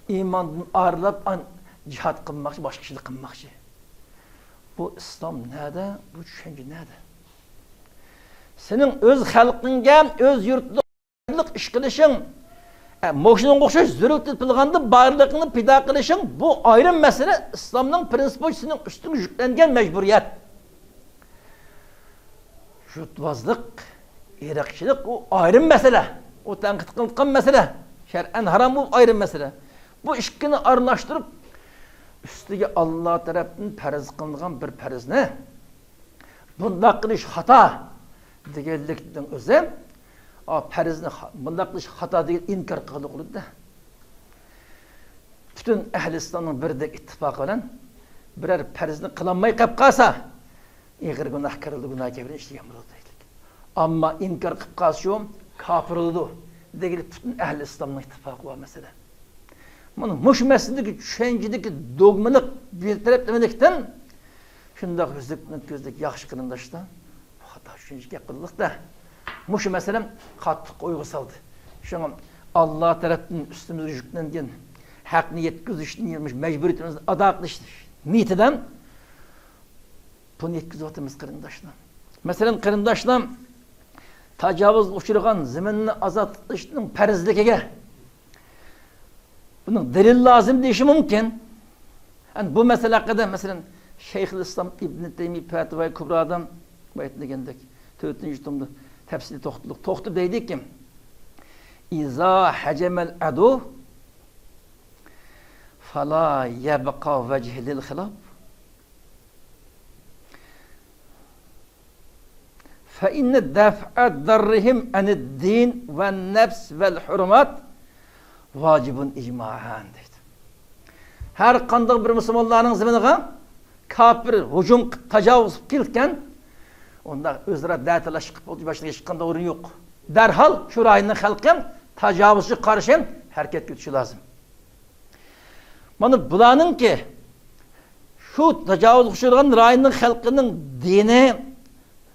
ئىماندىن ئايرىلىپ، ئان-، جىھاد قىلماقچى، باشقا ئىشنى قىلماقچى. بۇ ئىسلام نەدە؟ بۇ چۈشەنچە نەدە؟ سېنىڭ ئۆز خەلقىڭگە، ئۆز يۇرتىدا ئىش قىلىشىڭ، ئە، مۇشۇنىڭغا ئوخشاش زۆرۈرىيەت تېپىلغاندا بارلىقىڭنى پىدا قىلىشىڭ، بۇ ئايرىم مەسىلە. ئىسلامنىڭ پرىنسىپى بويىچە سېنىڭ ئۈستۈڭگە يۈكلەنگەن مەجبۇرىيەت. يۇرتۋازلىق، ئىرقچىلىق، ئۇ ئايرىم مەسىلە. ئۇ تەنقىد قىلىنىدىغان مەسىلە. شەرئەن ھارام، ئۇ ئايرىم مەسىلە. بۇ ئىككىنى ئارىلاشتۇرۇپ، ئۈستىگە ئاللا تەرەپتىن پەرز قىلىنغان بىر پەرزنى بۇنداق قىلىش خاتا دېگەنلىكنىڭ ئۆزى، ئا، پەرزنى خا-، بۇنداق قىلىش خاتا دېگەن ئىنكار قىلغانلىق بولىدۇ-دە. پۈتۈن ئەھلى ئىسلامنىڭ بىردەك ئىتتىپاقى بىلەن بىرەر پەرزنى قىلالماي قېلىپ قالسا، ئېغىر گۇناھكار بولىدۇ، گۇناھ كەبىرىنى ئىشلىگەن بولىدۇ دەيدۇ. ئەمما ئىنكار قىلىپ قالسا شۇ، كاپىر بولىدۇ دېگىلى پۈتۈن ئەھلى ئىسلامنىڭ ئىتتىپاقى بار مەسىلە. مانا مۇشۇ مەسىلىدىكى چۈشەنچىدىكى دوگمىلىق، بىر تەرەپلىمىلىكتىن شۇنداق ئۈزۈكلۈك كۆزلۈك ياخشى قېرىنداشلار، خاتا چۈشەنچە گەپ قىلدۇق-دە. مۇشۇ مەسىلەم قاتتىق ئويغا سالدى. شۇڭا ئاللا تەرەپتىن ئۈستىمىزگە يۈكلەنگەن ھەقنى يەتكۈزۈشنى، مەجبۇرىيىتىمىزنى ئادا قىلىش نىيىتىدىن بۇنى يەتكۈزۈۋاتىمىز، قېرىنداشلار. مەسىلەن، قېرىنداشلار، تاجاۋۇزغا ئۇچرىغان زېمىننى ئازاد قىلىشنىڭ پەرزلىكىگە بۇنىڭ دەلىل لازىم دېيىشى مۇمكىن. ئەنە بۇ مەسىلە ھەققىدە، مەسىلەن، شەيخۇل ئىسلام ئىبن تەيمىيە پەتىۋاي كۇبرادا بايىتىن دېگەندەك، تۆتىنچى تومدا تەپسىلىي توختىلىپ، توختىلىپ دەيدىكى، «ئىزا ھەجەمەل ئەدۇ فالا يەبقا ۋەجھى لىل خىلاپ.» فإن دفع ضرهم عن الدين والنفس والحرمات واجب إجماعا دەيدۇ. ھەر قانداق بىر مۇسۇلمانلارنىڭ زېمىنىغا كاپىر ھۇجۇم قىلىپ، تاجاۋۇز قىلىپ كېلىدىكەن، ئۇنداق ئۆزئارا دەتالاش قىلىپ بولدى، باشقا ھېچقانداق ئورۇن يوق. دەرھال شۇ رايوننىڭ خەلقى تاجاۋۇزچىغا قارشى ھەرىكەتكە ئۆتۈشى لازىم. مانا بۇلارنىڭكى، شۇ تاجاۋۇزغا ئۇچرىغان رايوننىڭ خەلقىنىڭ دىنى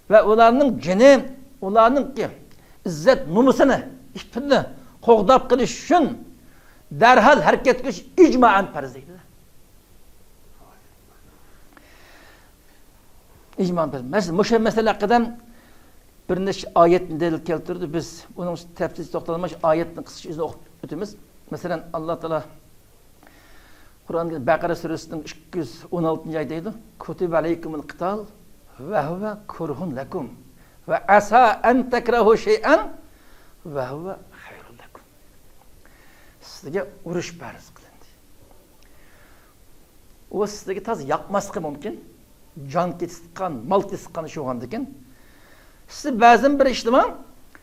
ۋە ئۇلارنىڭ جېنى، ئۇلارنىڭكى ئىززەت نومۇسىنى، ئىپپىتىنى قوغداپ قېلىش ئۈچۈن دەرھال ھەرىكەتكە ئۆتۈش ئىجمائەن پەرز دەيدۇ. ئىجمائەن پەرز. مەس-، مۇشۇ مەسىلە ھەققىدە بىر نەچچە ئايەتنى دەلىل كەلتۈردى. بىز ئۇنىڭ تەپسىلىگە توختالماي، ئايەتنىڭ قىسقىچە ئۆزىنى ئوقۇپ ئۆتىمىز. مەسىلەن، ئاللا تائالا قۇرئان بەقەرە سۈرىسىنىڭ ئىككى يۈز ئون ئالتىنچى ئايەت دەيدۇ، «كۇتىبە ئەلەيكۇمۇل قىتال ۋە ھۇۋە كۇرھۇن لەكۇم ۋە ئەسا ئەن تەكرەھۇ شەيئەن ۋە ھۇۋە خەيرۇن لەكۇم.» سىزگە ئۇرۇش پەرز قىلىندى. ئۇ سىزگە تازا ياقماسلىقى مۇمكىن. جان كېتىدىغان، مال كېتىدىغان ئىش بولغاندىكىن، سىز بەزىدىن بىر ئىشلىماڭ،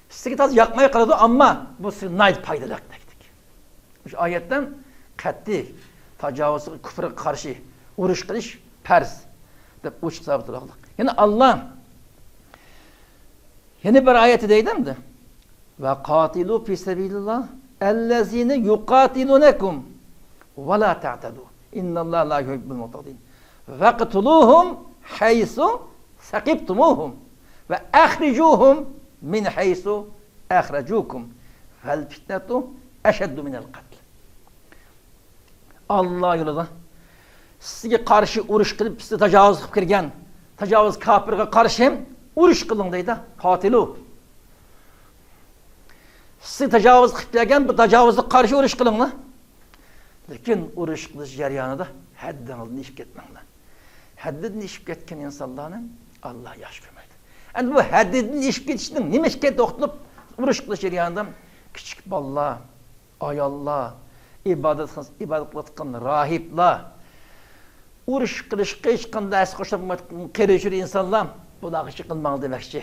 سىزگە تازا ياقماي قالىدۇ، ئەمما بۇ سىزگە ناھايىتى پايدىلىق دېدى. مۇشۇ ئايەتتىن قەتئىي تاجاۋۇزغا، كۇفرغا قارشى ئۇرۇش قىلىش پەرز دەپ ئوچۇق سابىت قىلىۋالدۇق. يەنى ئاللا يەنە بىر ئايەتتە دەيدۇ ئەمدى، «ۋە قاتىلۇ فى سەبىلىللاھ ئەللەزىنە يۇقاتىلۇنەكۇم ۋە لا تەتەدۇ ئىننەللاھە لا يۇھىببۇل مۇئتەدىن ۋەقتۇلۇھۇم ھەيسۇ سەقىفتۇمۇھۇم ۋە ئەخرىجۇھۇم مىن ھەيسۇ ئەخرەجۇكۇم ۋەل فىتنەتۇ ئەشەددۇ مىنەل قەتل.» ئاللا يولىدا سىزگە قارشى ئۇرۇش قىلىپ، سىزگە تاجاۋۇز قىلىپ كىرگەن تاجاۋۇز كاپىرغا قارشى ئۇرۇش قىلىڭ دەيدۇ. قاتىلۇ. سىزگە تاجاۋۇز قىلىپ كەلگەن بۇ تاجاۋۇزغا قارشى ئۇرۇش قىلىڭلار. لېكىن ئۇرۇش قىلىش جەريانىدا ھەددىڭىزدىن ئېشىپ كەتمەڭلار. ھەددىدىن ئېشىپ كەتكەن ئىنسانلارنى ئاللا ياخشى كۆرمەيدۇ. ئەمدى بۇ ھەددىدىن ئېشىپ كېتىشنىڭ نېمە ئىكەنلىكىگە توختىلىپ، ئۇرۇش قىلىش جەريانىدا كىچىك بالىلار، ئاياللار، ئىبادەت، ئىبادەت قىلىۋاتقان راھىبلار، ئۇرۇش قىلىشقا ھېچقانداق ھەسسە قوشالمايدىغان قېرى-چۈرە ئىنسانلار، بۇلارغا ئىش قىلماڭ دېمەكچى.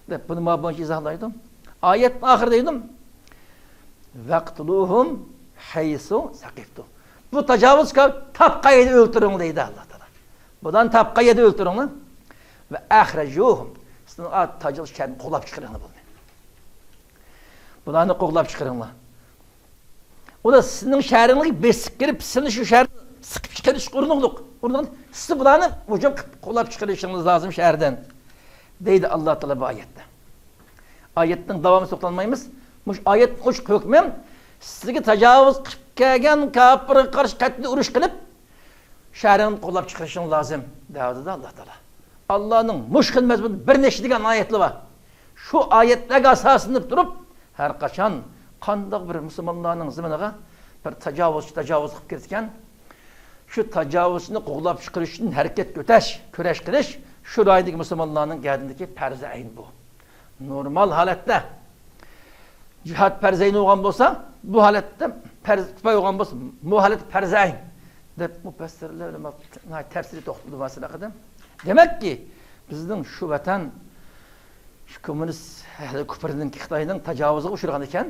دەپ بۇنى مانا بۇنچە ئىزاھلايدۇ. ئايەتنىڭ ئاخىرىدا دەيدۇ، «ۋەقتۇلۇھۇم ھەيسۇ سەقىفتۇ.» بۇ تاجاۋۇزكار تاپقان يەردە ئۆلتۈرۈڭ دەيدۇ ئاللا تائالا. بۇلارنى تاپقان يەردە ئۆلتۈرۈڭلار. ۋە ئەخرەجۇھۇم. سىزنىڭ تاجاۋۇز شەھىرىنى قوغلاپ چىقىرىڭلار بۇلارنى. بۇلارنى قوغلاپ چىقىرىڭلار. ئۇلار سىزنىڭ شەھىرىڭلارغا بېسىپ كىرىپ، سىزنى شۇ شەھەردىن سىقىپ چىقىرىشقا ئۇرۇنۇقلۇق. ئۇرۇنۇقلۇق. سىز بۇلارنى ھۇجۇم قىلىپ قوغلاپ چىقىرىشىڭىز لازىم شەھەردىن. دەيدۇ ئاللا تائالا بۇ ئايەتتە. ئايەتنىڭ داۋامىغا توختالمايمىز. مۇشۇ ئايەتنىڭ ئوچۇق ھۆكمى، سىزگە تاجاۋۇز قىلىپ كەلگەن كاپىرغا قارشى قەتئىي ئۇرۇش قىلىپ، شەھىرىڭنى قوغلاپ چىقىرىشىڭ لازىم، دەۋاتىدۇ ئاللا تائالا. ئاللانىڭ مۇشۇ خىل مەزمۇندا بىر نەچچە دېگەن ئايەتلىرى بار. شۇ ئايەتلەرگە ئاساسلىنىپ تۇرۇپ، ھەر قاچان قانداق بىر مۇسۇلمانلارنىڭ زېمىنىغا بىر تاجاۋۇزچى تاجاۋۇز قىلىپ كىرىدىكەن، شۇ تاجاۋۇزچىنى قوغلاپ چىقىرىش ئۈچۈن ھەرىكەتكە ئۆتەش، كۈرەش قىلىش شۇ رايوندىكى مۇسۇلمانلارنىڭ گەدىنىدىكى پەرزى ئەين بۇ. نورمال ھالەتتە جىھاد پەرزەين بولغان بولسا، بۇ ھالەتتە پەرز كىپايە بولغان بولسا، بۇ ھالەتتە پەرزەين دەپ مۇپەسسىرلەر، ئۆلىمالار ناھايىتى تەپسىلىي توختىلىدۇ مەسىلە ھەققىدە. دېمەككى، بىزنىڭ شۇ ۋەتەن، شۇ كوممۇنىست ئەھلى كۇپرىنىڭ، خىتاينىڭ تاجاۋۇزىغا ئۇچرىغان ئىكەن،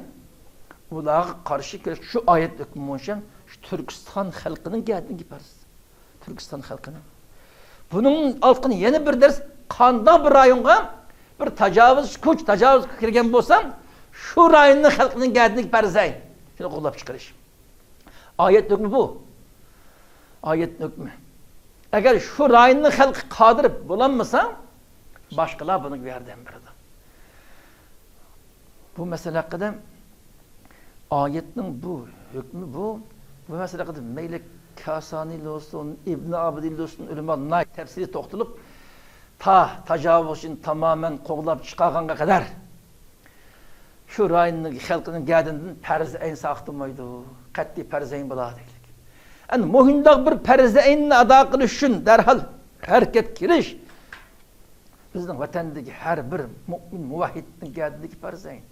ئۇلارغا قارشى كۈرەش شۇ ئايەت ھۆكمى بويىچە شۇ تۈركىستان خەلقىنىڭ گەدىنىگە پەرز. تۈركىستان خەلقىنىڭ. بۇنىڭ ئالقىنى يەنە بىر دەرس، قانداق بىر رايونغا بىر تاجاۋۇز، كۈچ تاجاۋۇز كىرگەن بولسا، شۇ رايوننىڭ خەلقىنىڭ گەدىنىگە پەرزەين شۇنى قوغلاپ چىقىرىش. ئايەت ھۆكمى بۇ. ئايەت ھۆكمى. ئەگەر شۇ رايوننىڭ خەلقى قادىر بولالمىسا، باشقىلار بۇنىڭغا ياردەم بېرىدۇ. بۇ مەسىلە ھەققىدە ئايەتنىڭ بۇ ھۆكمى بۇ، بۇ مەسىلە ھەققىدە مەيلى كاسانىي بولسۇن، ئىبن ئابىدىن بولسۇن، ئۆلىما ناھايىتى تەپسىلىي توختىلىپ، تا تاجاۋۇزچىنى تامامەن قوغلاپ چىقارغانغا قەدەر شۇ رايوننىڭ خەلقىنىڭ گەدىنىدىن پەرزى ئەين ساقىت بولمايدۇ، قەتئىي پەرزى ئەين بولار دېگەنلىك. ئەنە مۇشۇنداق بىر پەرزى ئەيننى ئادا قىلىش ئۈچۈن دەرھال ھەرىكەتكە كىرىش، بىزنىڭ ۋەتەندىكى ھەر بىر مۇئمىن مۇۋەھھىدنىڭ گەدىنىدىكى پەرزەين.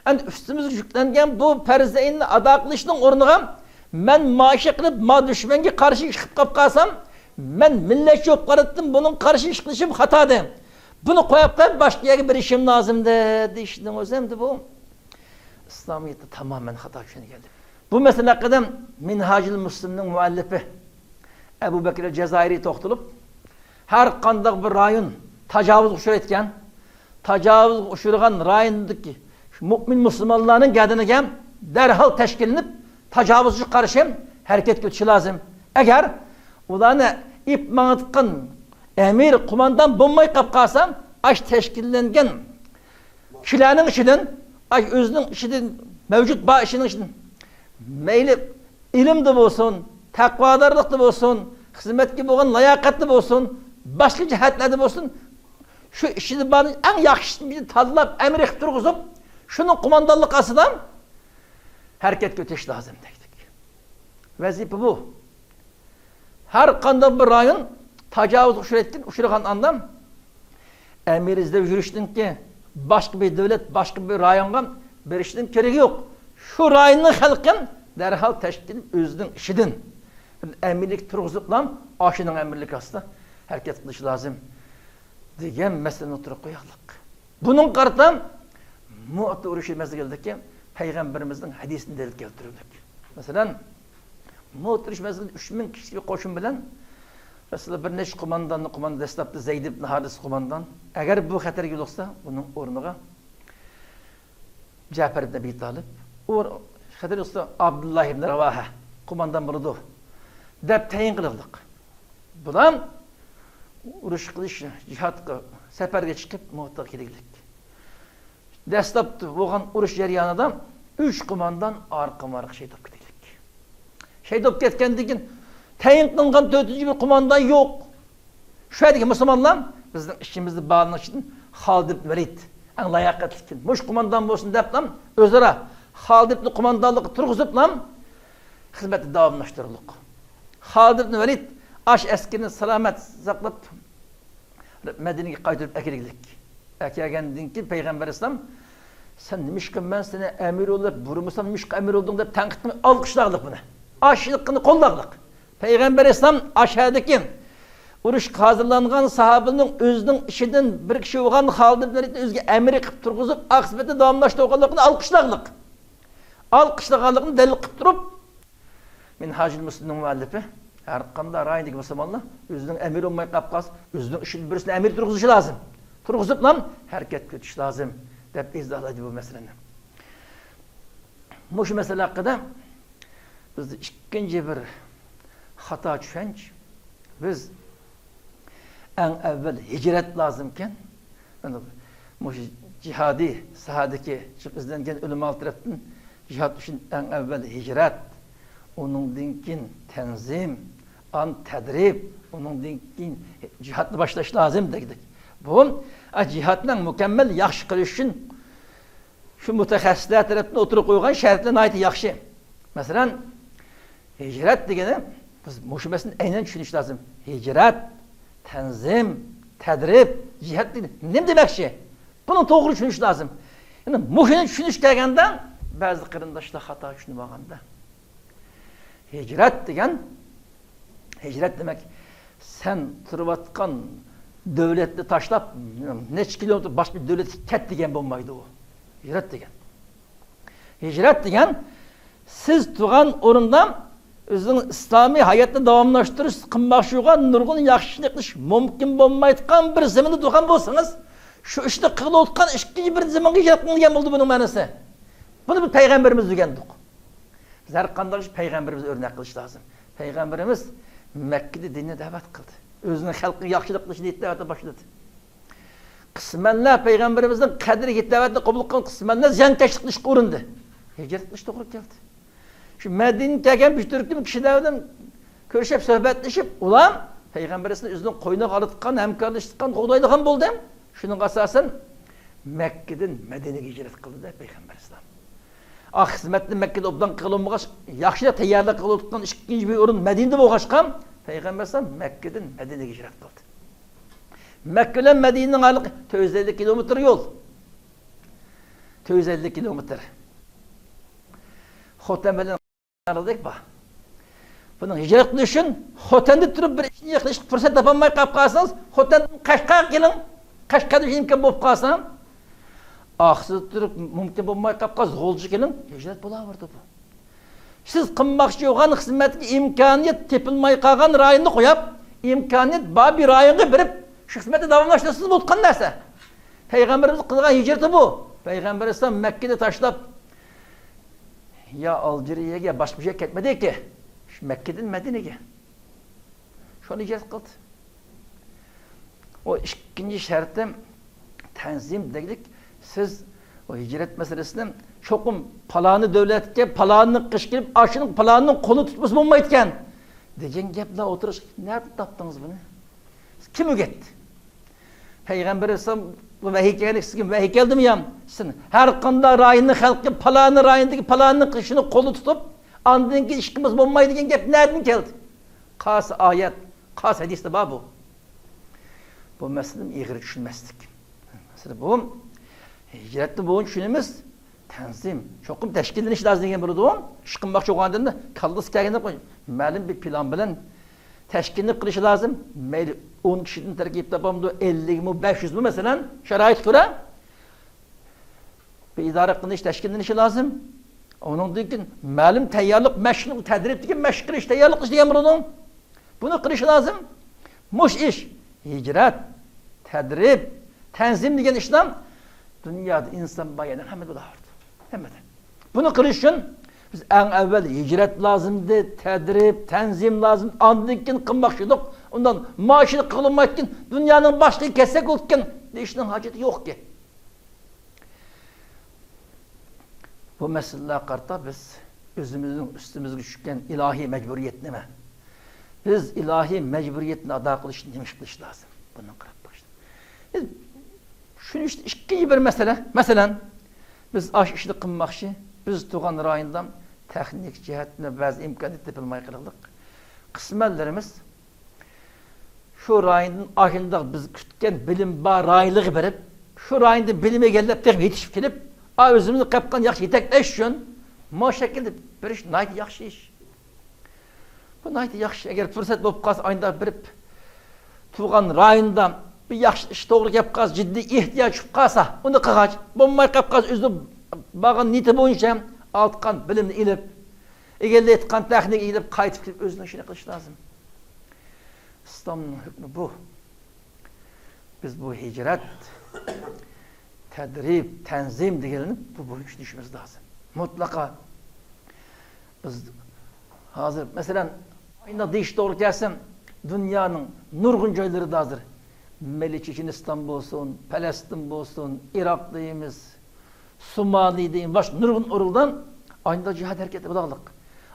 ئەمدى ئۈستىمىزگە يۈكلەنگەن بۇ پەرزەيننى ئادا قىلىشنىڭ ئورنىغا، مەن مانا شۇ قىلىپ، ما دۈشمەنگە قارشى ئىش قىلىپ قاپ قالسام، مەن مىللەتچى بولۇپ قالاتتىم، بۇنىڭغا قارشى ئىش قىلىشىم خاتادى. بۇنى قويۇپ قويۇپ، باشقا يەرگە بېرىشىم لازىمدى، دېيىشنىڭ ئۆزى ئەمدى بۇ ئىسلامىيەتتە تامامەن خاتا چۈشەنگەن. بۇ مەسىلە ھەققىدە مىنھاجۇل مۇسلىمنىڭ مۇئەللىپى ئەبۇ بەكرى جەزائىرى توختىلىپ، ھەر قانداق بىر رايون تاجاۋۇزغا ئۇچرايدىكەن، تاجاۋۇزغا ئۇچرىغان رايوندىكى مۇئمىن مۇسۇلمانلارنىڭ گەدىنىگە دەرھال تەشكىللىنىپ، تاجاۋۇزغا قارشى ھەرىكەتكە ئۆتۈشى لازىم. ئەگەر ئۇلارنى ئېلىپ ماڭىدىغان ئەمىر، قوماندان بولماي قاپ قالسا، ئاش تەشكىللەنگەن كىشىلەرنىڭ ئىچىدىن، ئاي، ئۆزىنىڭ ئىچىدىن مەۋجۇت بار ئىشىنىڭ ئىچىدىن مەيلى ئىلىمدە بولسۇن، تەقۋادارلىقتا بولسۇن، خىزمەتكە بولغان لاياقەتتە بولسۇن، باشقا جەھەتلەردە بولسۇن، شۇ ئىچىدە بارنى ئەڭ ياخشىسىنى تاللاپ، ئەمىر قىلىپ تۇرغۇزۇپ، شۇنىڭ قوماندانلىقى ئاستىدا ھەرىكەتكە ئۆتۈش لازىم دېدۇق. ۋەزىپە بۇ. ھەر قانداق بىر رايون تاجاۋۇزغا ئۇچرايدىكەن، ئۇچرىغان ئاندا ئەمىر ئىزدەپ يۈرۈشتىنكى، باشقا بىر دۆلەت، باشقا بىر رايونغا بېرىشنىڭ كېرىكى يوق. شۇ رايوننىڭ خەلقى دەرھال تەشكىل ئۆزىنىڭ ئىچىدىن ئەمىرلىك تۇرغۇزۇپلا، ئاشۇنىڭ ئەمىرلىكى ئاستىدا ھەرىكەت قىلىش لازىم دېگەن مەسىلىنى ئوتتۇرىغا قويايلىق. بۇنىڭغا قارىتا مۇئتە ئۇرۇشى مەزگىلىدىكى پەيغەمبىرىمىزنىڭ ھەدىسىنى دەلىل كەلتۈرۈلدى. مەسىلەن، مۇئتە ئۇرۇشى مەزگىلىدە ئۈچ مىڭ كىشىلىك قوشۇن بىلەن مەسىلەن، بىر نەچچە قومانداننى، قوماندان دەسلەپتە زەيد ئىبن ھارىس قوماندان، ئەگەر بۇ خەتەرگە يولۇقسا، بۇنىڭ ئورنىغا جەپەر ئىبن ئەبى تالىپ، ئۇ خەتەرگە يولۇقسا، ئابدۇللا ئىبن راۋاھە قوماندان بولىدۇ، دەپ تەيىن قىلىغلىق. بۇلار ئۇرۇش قىلىش، جىھادقا، سەپەرگە چىقىپ، موتىغا كېلىگلىك. دەسلەپتە بولغان ئۇرۇش جەريانىدا ئۈچ قوماندان ئارقىمۇ ئارقا شېھىت بولۇپ كېتىگلىك. شېھىت بولۇپ كەتكەندىن كېيىن، تەيىن قىلىنغان تۆتىنچى بىر قوماندان يوق. شۇ يەردىكى مۇسۇلمانلار بىزنىڭ ئىچىمىزدە بارنىڭ ئىچىدىن خالىد ئىبن ۋەلىد ئەڭ لاياقەتلىك، مۇشۇ قوماندان بولسۇن دەپلا، ئۆزئارا خالىد ئىبنى قوماندانلىققا تۇرغۇزۇپلا، خىزمەتنى داۋاملاشتۇرۇلۇق. خالىد ئىبن ۋەلىد ئاش ئەسكىرىنى سالامەت ساقلاپ، مەدىنىگە قايتۇرۇپ ئەكېلىگلىك. ئەكەلگەندىن كېيىن پەيغەمبەر ئەلەيھىسسالام، «سەن نېمىشقا مەن سېنى ئەمىر بول دەپ بۇيرۇمىسام، نېمىشقا ئەمىر بولدۇڭ؟» دەپ تەنقىد قىلماي ئالقىشلاغلىق بۇنى. ئاشلىقىنى قوللاغلىق. پەيغەمبەر ئەلەيھىسسالام ئاشەدىكى ئۇرۇشقا ھازىرلانغان ساھابىنىڭ ئۆزىنىڭ ئىچىدىن بىر كىشى بولغان خالىد ئىبن ۋەلىدنى ئۆزىگە ئەمىر قىلىپ تۇرغۇزۇپ، ئاق سۈپەتتە داۋاملاشتۇرغانلىقىنى ئالقىشلاغلىق. ئالقىشلىغانلىقىنى دەلىل قىلىپ تۇرۇپ، مىنھاجۇل مۇسلىمنىڭ مۇئەللىپى، ھەر قانداق رايوندىكى مۇسۇلمانلار ئۆزىنىڭ ئەمىرى بولماي قاپ قالسا، ئۆزىنىڭ ئىچىدىن بىرسىنى ئەمىر تۇرغۇزۇشى لازىم. تۇرغۇزۇپلا ھەرىكەتكە ئۆتۈش لازىم، دەپ ئىزاھلايدۇ بۇ مەسىلىنى. مۇشۇ مەسىلە ھەققىدە بىزدە ئىككىنچى بىر خاتا چۈشەنچە، بىز ئەڭ ئەۋۋەل ھىجرەت لازىمكەن. مۇشۇ جىھادىي ساھەدىكى چىقىپ ئىزدەنگەن ئۆلىمالار تەرەپتىن جىھاد ئۈچۈن ئەڭ ئەۋۋەل ھىجرەت، ئۇنىڭدىن كېيىن تەنزىم، ئان تەدرىب، ئۇنىڭدىن كېيىن جىھادنى باشلاش لازىم دېدۇق. بۇ، ئا، جىھادنىڭ مۇكەممەل ياخشى قىلىش ئۈچۈن شۇ مۇتەخەسسىسلەر تەرەپتىن ئوتتۇرىغا قويغان شەرتلەر ناھايىتى ياخشى. مەسىلەن، ھىجرەت دېگىنى، بىز مۇشۇ مەسىلىنى ئەينەن چۈشىنىش لازىم. ھىجرەت، تەنزىم، تەدرىب، جىھاد دېگىنى نېمە دېمەكچى؟ بۇنى توغرا چۈشىنىش لازىم. يەنى مۇشۇنى چۈشىنىش كەلگەندە، بەزى قېرىنداشلار خاتا چۈشىنىپ ئالغاندا، ھىجرەت دېگەن، ھىجرەت دېمەك، سەن تۇرۇۋاتقان دۆلەتنى تاشلاپ، نەچچە كىلومېتىر باشقا بىر دۆلەتكە كەت دېگەن بولمايدۇ ئۇ. ھىجرەت دېگەن. ھىجرەت دېگەن، سىز تۇرغان ئورۇندا ئۆزىڭىز ئىسلامىي ھاياتنى داۋاملاشتۇرۇش قىلماقچى بولغان نۇرغۇن ياخشى ئىشنى قىلىش مۇمكىن بولمايدىغان بىر زېمىندا تۇرغان بولسىڭىز، شۇ ئىشنى قىلىۋاتقان ئىككىنچى بىر زېمىنغا ھىجرەت قىلىڭ دېگەن بولدى بۇنىڭ مەنىسى. بۇنى بىز پەيغەمبىرىمىز دېگەنىدۇق. بىز ھەر قانداق ئىش پەيغەمبىرىمىزنى ئۆرنەك قىلىش لازىم. پەيغەمبىرىمىز مەككىدە دىننى دەۋەت قىلدى. ئۆزىنىڭ خەلقىگە ياخشىلىق قىلىشنى دەۋەتنى باشلىدى. قىسمەنلا پەيغەمبىرىمىزنىڭ قەدرىگە يېتىپ دەۋەتنى قوبۇل قىلغان، قىسمەنلا زىيانكەشلىك قىلىشقا ئۇرۇندى. ھىجرەت قىلىش توغرا كەلدى. شۇ مەدىنىگە كەلگەن بىر تۈركۈم كىشىلەر بىلەن كۆرۈشۈپ سۆھبەتلىشىپ، ئۇلار پەيغەمبەر ئەلەيھىسسالام ئۆزىنىڭ قوينىغا ئالىدىغان، ھەمكارلىشىدىغان، قوغدايدىغان بولدى. شۇنىڭغا ئاساسەن، مەككىدىن مەدىنىگە ھىجرەت قىلدى دە پەيغەمبەر ئەلەيھىسسالام. ئا، خىزمەتنى مەككىدە ئوبدان قىلالمىغاچ، ياخشىراق تەييارلىق قىلىۋاتقان ئىككىنچى بىر ئورۇن مەدىنىدە بولغاچقا، پەيغەمبەر ئەلەيھىسسالام مەككىدىن مەدىنىگە ھىجرەت قىلدى. مەككە بىلەن مەدىنىنىڭ ئارىلىقى تۆت يۈز ئەللىك كىلومېتىر يول. تۆت يۈز ئەللىك كىلومېتىر. خوتەن بىلەن ئارىلىق بار. بۇنىڭ ھىجرەت قىلىش ئۈچۈن خوتەندە تۇرۇپ بىر ئىشنى قىلىشقا پۇرسەت تاپالماي قاپ قالسىڭىز، خوتەندىن قەشقەرگە كېلىڭ. قەشقەردە شۇ ئىمكان بولۇپ قالسا، ئاقسۇدا تۇرۇپ مۇمكىن بولماي قاپ قالسا، غۇلجىغا كېلىڭ. ھىجرەت بولاۋېرىدۇ بۇ. سىز قىلماقچى بولغان خىزمەتكە ئىمكانىيەت تېپىلماي قالغان رايوننى قويۇپ، ئىمكانىيەت بار بىر رايونغا بېرىپ، شۇ خىزمەتنى داۋاملاشتۇرسىڭىز بولىدىغان نەرسە. پەيغەمبىرىمىز قىلغان ھىجرىتى بۇ. پەيغەمبەر ئەلەيھىسسالام مەككىدە تاشلاپ، يا ئالجىرىيەگە، باشقا بىر يەرگە كەتمىدىكى، شۇ مەككىدىن مەدىنىگە. شۇنى ھىجرەت قىلدى. ئۇ ئىككىنچى شەرتى تەنزىم دېگۈلۈك، سىز ئۇ ھىجرەت مەسىلىسىنى چوقۇم پالانى دۆلەتكە، پالانىنىڭ قېشىغا كېلىپ، ئاشۇنىڭ پالانىنىڭ قولىنى تۇتمىسا بولمايدىكەن دېگەن گەپلەر ئوتتۇرىغا چىقىپ، نەدىن تاپتىڭىز بۇنى؟ كىم ئۆگەتتى؟ پەيغەمبەر ئەلەيھىسسالام بۇ ۋەھىي كەلگەندىن كېيىن ۋەھىي كەلدىمۇ يا؟ سىز ھەر قانداق رايوننىڭ خەلقى پالانى رايوندىكى پالانىنىڭ قېشىنى قولىدا تۇتۇپ، ئاندىن كېيىن ئىش قىلمىسا بولمايدۇ دېگەن گەپ نەدىن كەلدى؟ قايسى ئايەت، قايسى ھەدىستە بار بۇ؟ بۇ مەسىلىنى ئېغىر چۈشەنمەسلىك. مەسىلە بۇ، ھىجرەتنى بۇ چۈشىنىمىز، تەنزىم، چوقۇم تەشكىللىنىش لازىم دېگەن بولىدۇ. ئىش قىلماقچى بولغاندىن كاللىسى كەلگەندە قوي، مەلۇم بىر پىلان بىلەن تەشكىللىنىپ قىلىشى لازىم. مەيلى ئون كىشىدىن تەركىب تاپامدۇ، ئەللىكمۇ، بەش يۈزمۇ، مەسىلەن، شارائىتقا كۆرە بىر ئىدارە قىلىش، تەشكىللىنىشى لازىم. ئۇنىڭدىن كېيىن مەلۇم تەييارلىق، مەشىق، تەدرىب دېگەن مەشىق قىلىش، تەييارلىق قىلىش دېگەن بولىدۇ. بۇنى قىلىشى لازىم. مۇش ئىش، ھىجرەت، تەدرىب، تەنزىم دېگەن ئىشلار دۇنيادا ئىنسان بار يەرنىڭ ھەممىدە بولۇۋاتىدۇ. ھەممىدە. بۇنى قىلىش ئۈچۈن بىز ئەڭ ئەۋۋەل ھىجرەت لازىمدى، تەدرىب، تەنزىم لازىم، ئاندىن كېيىن قىلماقچى ئىدۇق. ئۇندىن مانا شۇنى قىلالمايتتىن، دۇنيانىڭ باشقىغا كەتسەك بولىدىكەن دېيىشنىڭ ھاجىتى يوقكەن. بۇ مەسىلىلەرگە قارىتا بىز ئۆزىمىزنىڭ ئۈستىمىزگە چۈشكەن ئىلاھىي مەجبۇرىيەت نېمە؟ بىز ئىلاھىي مەجبۇرىيەتنى ئادا قىلىشتا نېمە ئىش قىلىش لازىم؟ بۇنى قاراپ باقىشتا. بىز شۇنى ئىشتە ئىككىنچى بىر مەسىلە. مەسىلەن، بىز ئاشۇ ئىشنى قىلماقچى. بىز تۇغان رايوندا تېخنىك جەھەتتىن بەزى ئىمكانىيەت تېپىلماي قالدۇق. قىسمەنلىرىمىز شۇ رايوندىن ئاشۇنداق بىز كۈتكەن بىلىم بار رايونلارغا بېرىپ، شۇ رايوندا بىلىم ئىگىلەپ تېخى يېتىشىپ كېلىپ، ئا، ئۆزىمىزنى قاپقان ياخشى يېتەكلەش ئۈچۈن مۇشۇ شەكىلدە بېرىش ناھايىتى ياخشى ئىش. بۇ ناھايىتى ياخشى. ئەگەر پۇرسەت بولۇپ قالسا، ئاشۇنداق بېرىپ، تۇغان رايوندا بىر ياخشى ئىش توغرا كەپ قالسا، جىددىي ئېھتىياج چۈشۈپ قالسا، ئۇنى قىلغاچ، بولماي قاپ قالسا، ئۆزىنىڭ بارغان نىيىتى بويىچە ئالغان بىلىمنى ئېلىپ، ئىگىلەيدىغان تېخنىكا ئېلىپ، قايتىپ كېلىپ ئۆزىنىڭ ئىشىنى قىلىش لازىم. ئىسلامنىڭ ھۆكمى بۇ. بىز بۇ ھىجرەت، تەدرىب، تەنزىم دېگەنلەرنى بۇ بويىچە چۈشىنىشىمىز لازىم. مۇتلەقا. بىز ھازىر، مەسىلەن، ئاينا دېيىش توغرا كەلسە، دۇنيانىڭ نۇرغۇن جايلىرىدا ھازىر، مەيلى چېچىنىستان بولسۇن، پەلەستىن بولسۇن، ئىراق دەيمىز، سومالى دەيمىز، باشقا نۇرغۇن ئورۇندا ئاينا جىھاد ھەرىكىتى بولغانلىق.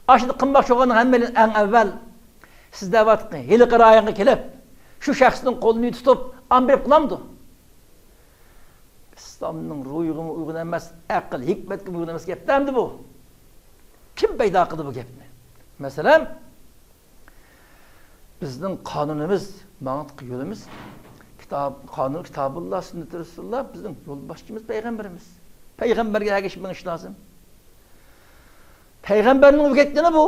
ئاشۇنى قىلماقچى بولغاننىڭ ھەممىدىن ئەڭ ئەۋۋەل سىز دەۋاتقان ھېلىقى رايونغا كېلىپ، شۇ شەخسنىڭ قولىنى تۇتۇپ، ئان بېرىپ قىلامدۇ؟ ئىسلامنىڭ روھىغىمۇ ئۇيغۇن ئەمەس، ئەقىل، ھېكمەتكىمۇ ئۇيغۇن ئەمەس گەپتە ئەمدى بۇ. كىم پەيدا قىلدى بۇ گەپنى؟ مەسىلەن، بىزنىڭ قانۇنىمىز، ماڭىدىغان يولىمىز، كىتاب، قانۇن، كىتابۇللا، سۈننىتى رەسۇلۇللا، بىزنىڭ يولباشچىمىز پەيغەمبىرىمىز. پەيغەمبەرگە ئەگىشىپ مېڭىش لازىم. پەيغەمبەرنىڭ ئۆگەتكىنى بۇ.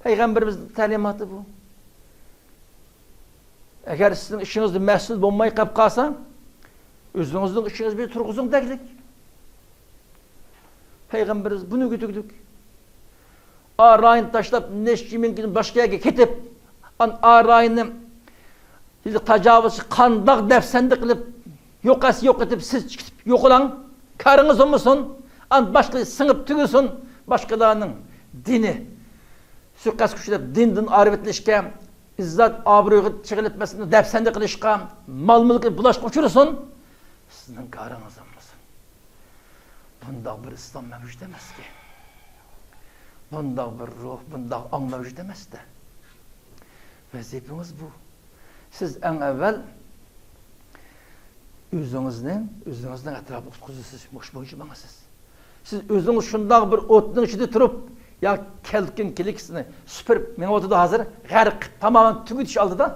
پەيغەمبىرىمىزنىڭ تەلىماتى بۇ. ئەگەر سىزنىڭ ئىشىڭىزدا مەسئۇل بولماي قاپ قالسا، ئۆزىڭىزنىڭ ئىشىڭىزنى بىر تۇرغۇزۇڭ دەگلىك. پەيغەمبىرىمىز بۇنى ئۆگىتىۋىدۇق. ئا رايوننى تاشلاپ، نەچچە مىڭ كىلو باشقا يەرگە كېتىپ، ئان-، ئا رايوننى تاجاۋۇزچى قانداق دەپسەندە قىلىپ، يوق ئەتسە يوق ئېتىپ، سىز چىقىپ يوقىلاڭ. كارىڭىز بولمىسۇن. ئان باشقا سىڭىپ تۈگىسۇن. باشقىلارنىڭ دىنى سۇيىقەستكە ئۇچراپ، دىندىن ئايرىۋېتىلىشكە، ئىززەت، ئابرۇيغا چېقىلىپ، مەسىلەن، دەپسەندە قىلىشقا، مال-مۈلكى بۇلاشقا ئۇچرىسۇن. سىزنىڭ كارىڭىز بولمىسۇن. بۇنداق بىر ئىسلام مەۋجۇت ئەمەسكەن. بۇنداق بىر روھ، بۇنداق ئاڭ مەۋجۇت ئەمەستە. ۋەزىپىڭىز بۇ. سىز ئەڭ ئەۋۋەل ئۆزىڭىزنى، ئۆزىڭىزنىڭ ئەتراپىنى قۇتقۇزىسىز، مۇشۇ بويىچە ماڭىسىز. سىز ئۆزىڭىز شۇنداق بىر ئوتنىڭ ئىچىدە تۇرۇپ، يا كەلكۈن كېلىكىسىنى سۈپۈرۈپ مېڭىۋاتىدۇ ھازىر، غەرق، تامامەن تۈگىتىش ئالدىدا.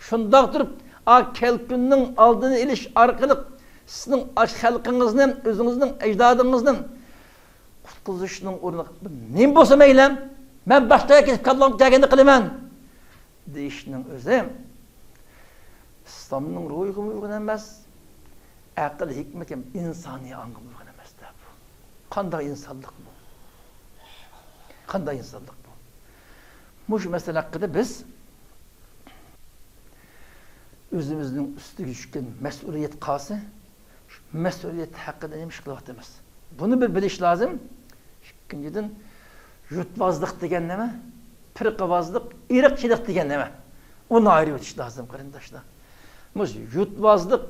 شۇنداق تۇرۇپ، ئا كەلكۈننىڭ ئالدىنى ئېلىش ئارقىلىق سىزنىڭ ئاش خەلقىڭىزنى، ئۆزىڭىزنىڭ ئەجدادىڭىزنى قۇتقۇزۇشنىڭ ئورنىغا، نېمە بولسا مەيلى، مەن باشقا يەرگە كېتىپ كاللام كەلگەندە قىلىمەن دېيىشنىڭ ئۆزى ئىسلامنىڭ روھىغىمۇ ئۇيغۇن ئەمەس، ئەقىل ھېكمەتكە، ئىنسانىي ئاڭغىمۇ ئۇيغۇن ئەمەس دەپ. قانداق ئىنسانلىق بۇ؟ قانداق ئىنسانلىق بۇ؟ مۇشۇ مەسىلە ھەققىدە بىز ئۆزىمىزنىڭ ئۈستىگە چۈشكەن مەسئۇلىيەت قالسا، شۇ مەسئۇلىيەت ھەققىدە نېمە ئىش قىلىۋاتىمىز؟ بۇنى بىر بىلىش لازىم. ئىككىنچىدىن، يۇرتۋازلىق دېگەن نېمە؟ پىرقىۋازلىق، ئىرقچىلىق دېگەن نېمە؟ ئۇنى ئايرىۋېتىش لازىم، قېرىنداشلار. مۇشۇ يۇرتۋازلىق،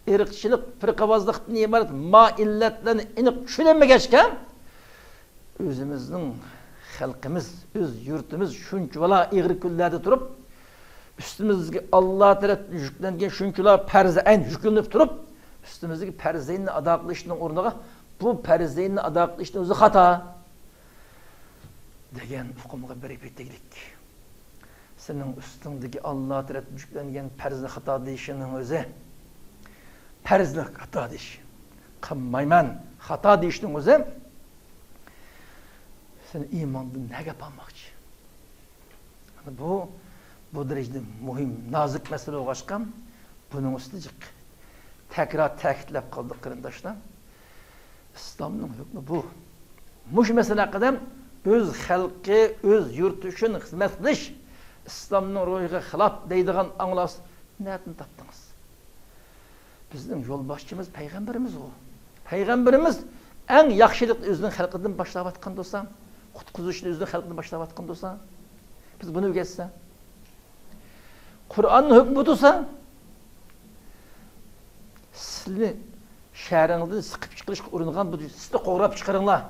ئىرقچىلىق، پىرقىۋازلىقتىن ئىبارەت ما ئىللەتلەرنى ئېنىق چۈشىنەلمىگەچكە، ئۆزىمىزنىڭ خەلقىمىز، ئۆز يۇرتىمىز شۇنچىۋالا ئېغىر كۈنلەردە تۇرۇپ، ئۈستىمىزگە ئاللا تەرەپتىن يۈكلەنگەن شۇنچىۋالا پەرزى ئەين يۈكلىنىپ تۇرۇپ، ئۈستىمىزدىكى پەرزى ئەيننى ئادا قىلىشنىڭ ئورنىغا بۇ پەرزى ئەيننى ئادا قىلىشنىڭ ئۆزى خاتا دېگەن ئۇقۇمغا بېرىپ يېتەيلىك. سېنىڭ ئۈستۈڭدىكى ئاللا تەرەپتىن يۈكلەنگەن پەرزنى خاتا دېيىشىنىڭ ئۆزى، پەرزنى خاتا دېيىش، قىلمايمەن، خاتا دېيىشنىڭ ئۆزى سېنى ئىماندىن نەگە ئاپارماقچى؟ بۇ، بۇ دەرىجىدە مۇھىم، نازۇك مەسىلە بولغاچقا، بۇنىڭ ئۈستىدە جىق تەكرار تەكىتلەپ قالدۇق، قېرىنداشلار. ئىسلامنىڭ ھۆكمى بۇ. مۇشۇ مەسىلە ھەققىدە ئۆز خەلقى، ئۆز يۇرتى ئۈچۈن خىزمەت قىلىش، ئىسلامنىڭ روھىغا خىلاپ دەيدىغان ئاڭلاشنى نەدىن تاپتىڭىز؟ بىزنىڭ يولباشچىمىز پەيغەمبىرىمىزغۇ. پەيغەمبىرىمىز ئەڭ ياخشىلىقنى ئۆزىنىڭ خەلقىدىن باشلاۋاتقان تۇرسا، قۇتقۇزۇشنى ئۆزىنىڭ خەلقىدىن باشلاۋاتقان تۇرسا، بىز بۇنى ئۆگەتسە، قۇرئاننىڭ ھۆكمى بۇ تۇرسا، سىلىنى شەھىرىڭىزدىن سىقىپ چىقىرىشقا ئۇرۇنغان بۇ سىلىنى قوغلاپ چىقىرىڭلار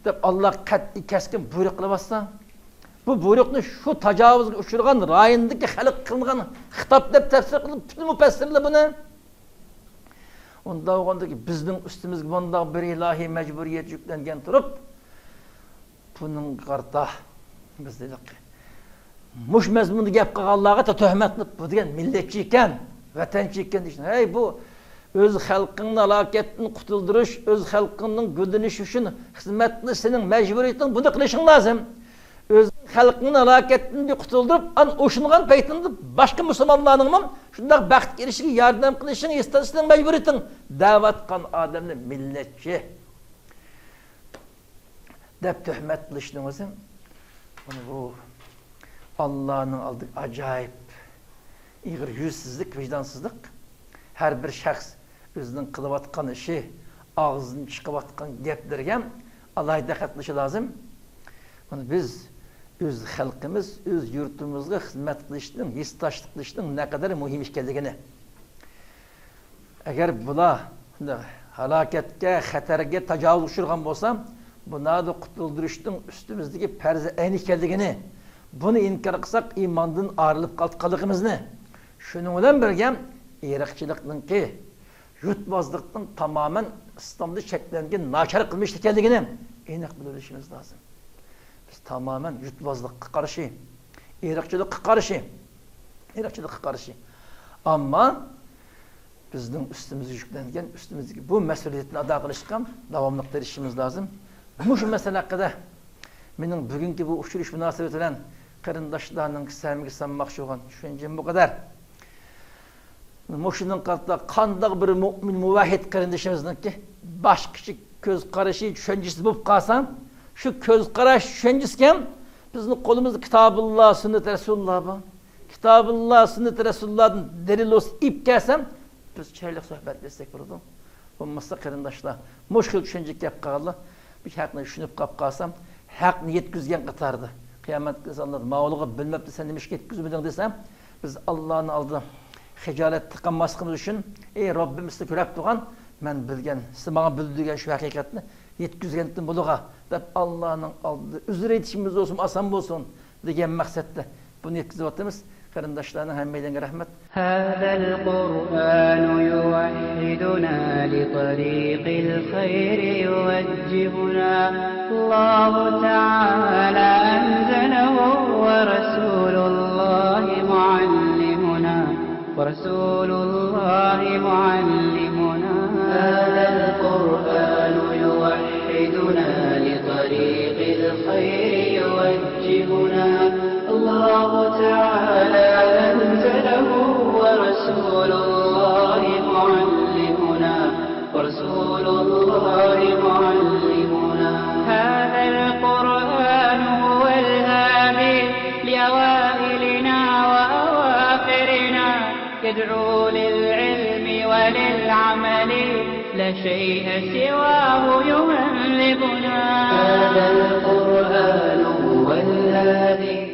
دەپ، ئاللا قەتئىي كەسكىن بۇيرۇق قىلىۋاتسا، بۇ بۇيرۇقنى شۇ تاجاۋۇزغا ئۇچرىغان رايوندىكى خەلق قىلغان خىتاب دەپ تەپسىر قىلىپ، پۈتۈن مۇپەسسىرلەر بۇنى. ئۇنداق بولغاندىكى بىزنىڭ ئۈستىمىزگە بۇنداق بىر ئىلاھىي مەجبۇرىيەت يۈكلەنگەن تۇرۇپ، بۇنىڭغا قارىتا بىز دېدۇق، مۇشۇ مەزمۇندا گەپ قىلغانلارغا تۆھمەت قىلىپ، بۇ دېگەن مىللەتچى ئىكەن، ۋەتەنچى ئىكەن دېيىشنى. ھەي، بۇ ئۆز خەلقىڭنى ھالاكەتتىن قۇتۇلدۇرۇش، ئۆز خەلقىڭنىڭ گۈللىنىشى ئۈچۈن خىزمەت قىلىش سېنىڭ مەجبۇرىيىتىڭ، بۇنى قىلىشىڭ لازىم. ئۆز خەلقىڭنى ھالاكەتتىن بىر قۇتۇلدۇرۇپ، ئان ئوشۇنغان پەيتىڭدە باشقا مۇسۇلمانلارنىڭمۇ شۇنداق بەختكە ئېرىشىشىگە ياردەم قىلىشىڭ، ھېس قىلىشىڭ مەجبۇرىيىتىڭ دەۋاتقان ئادەمنى مىللەتچى دەپ تۆھمەت قىلىشنىڭ ئۆزى، بۇ ئاللانىڭ ئالدىدا ئاجايىپ ئېغىر يۈزسىزلىك، ۋىجدانسىزلىق. ھەر بىر شەخس ئۆزىنىڭ قىلىۋاتقان ئىشى، ئاغزىدىن چىقىۋاتقان گەپلىرىگە ئالاھىدە دىققەت قىلىشى لازىم. بۇنى بىز ئۆز خەلقىمىز، ئۆز يۇرتىمىزغا خىزمەت قىلىشنىڭ، ھېسداشلىق قىلىشنىڭ نەقەدەر مۇھىم ئىكەنلىكىنى، ئەگەر بۇلار ھالاكەتكە، خەتەرگە تاجاۋۇز ئۇچرىغان بولسا، بۇلارنى قۇتۇلدۇرۇشنىڭ ئۈستىمىزدىكى پەرزى ئەين ئىكەنلىكىنى، بۇنى ئىنكار قىلساق، ئىماندىن ئايرىلىپ قالىدىغانلىقىمىزنى، شۇنىڭ بىلەن بىرگە، ئىرقچىلىقنىڭكى، يۇرتبازلىقنىڭ تامامەن ئىسلامدا چەكلەنگەن ناچار قىلمىش ئىكەنلىكىنى ئېنىق بىلىۋېلىشىمىز لازىم. بىز تامامەن يۇرتبازلىققا قارشى، ئىرقچىلىققا قارشى، ئىرقچىلىققا قارشى. ئەمما بىزنىڭ ئۈستىمىزگە يۈكلەنگەن، ئۈستىمىزدىكى بۇ مەسئۇلىيەتنى ئادا قىلىشقا داۋاملىق تىرىشىشىمىز لازىم. مۇشۇ مەسىلە ھەققىدە مېنىڭ بۈگۈنكى بۇ ئۇچرىشىش مۇناسىۋىتى بىلەن قېرىنداشلارنىڭ سەمىگە سالماقچى بولغان چۈشەنچەم بۇ قەدەر. مۇشۇنىڭغا قارىتا قانداق بىر مۇئمىن، مۇۋەھھىد قېرىندىشىمىزنىڭكى باشقىچە كۆز قارىشى، چۈشەنچىسى بولۇپ قالسا، شۇ كۆز قاراش، چۈشەنچىسىگە بىزنىڭ قولىمىزدا كىتابۇللا، سۈننەت رەسۇلۇللا بار. كىتابۇللا، سۈننەت رەسۇلۇللادىن دەلىل بولسا ئېلىپ كەلسەم، بىز چىرايلىق سۆھبەتلەشسەك بولىدۇ. بولمىسا قېرىنداشلار، مۇشۇ خىل چۈشەنچىگە كەپ قالغانلار بىر ھەقنى چۈشىنىپ قاپ قالسا، ھەقنى يەتكۈزگەن قاتارىدا، قىيامەت كۈنى ئاللا ماۋۇلارغا بىلمەپتۇ، سەن نېمىشقا يەتكۈزمىدىڭ دېسە، بىز ئاللانىڭ ئالدىدا خىجالەتتە قالماسلىقىمىز ئۈچۈن، ئەي رەببىم، سىلى كۆرۈپ تۇرغان، مەن بىلگەن، سىلى ماڭا بىلدۈرگەن شۇ ھەقىقەتنى يەتكۈزگەنتىم بولىدۇ دەپ، ئاللانىڭ ئالدىدا ئۆزرە ئېيتىشىمىز بولسۇن، ئاسان بولسۇن دېگەن مەقسەتتە بۇنى يەتكۈزۈۋاتىمىز. قېرىنداشلارنىڭ ھەممەيلەنگە رەھمەت. هذا القرآن يوحدنا، لطريق الخير يوجهنا. الله تعالى أنزله ورسول الله معلمنا، ورسول الله معلمنا. هذا القرآن يوحدنا، لطريق الخير يوجهنا. الله تعالى أنزله ورسول الله معلمنا، ورسول الله معلمنا. هذا القرآن هو الهادي لأوائلنا وأواخرنا، يدعو للعلم وللعمل، لا شيء سواه يهذبنا. هذا القرآن هو الهادي.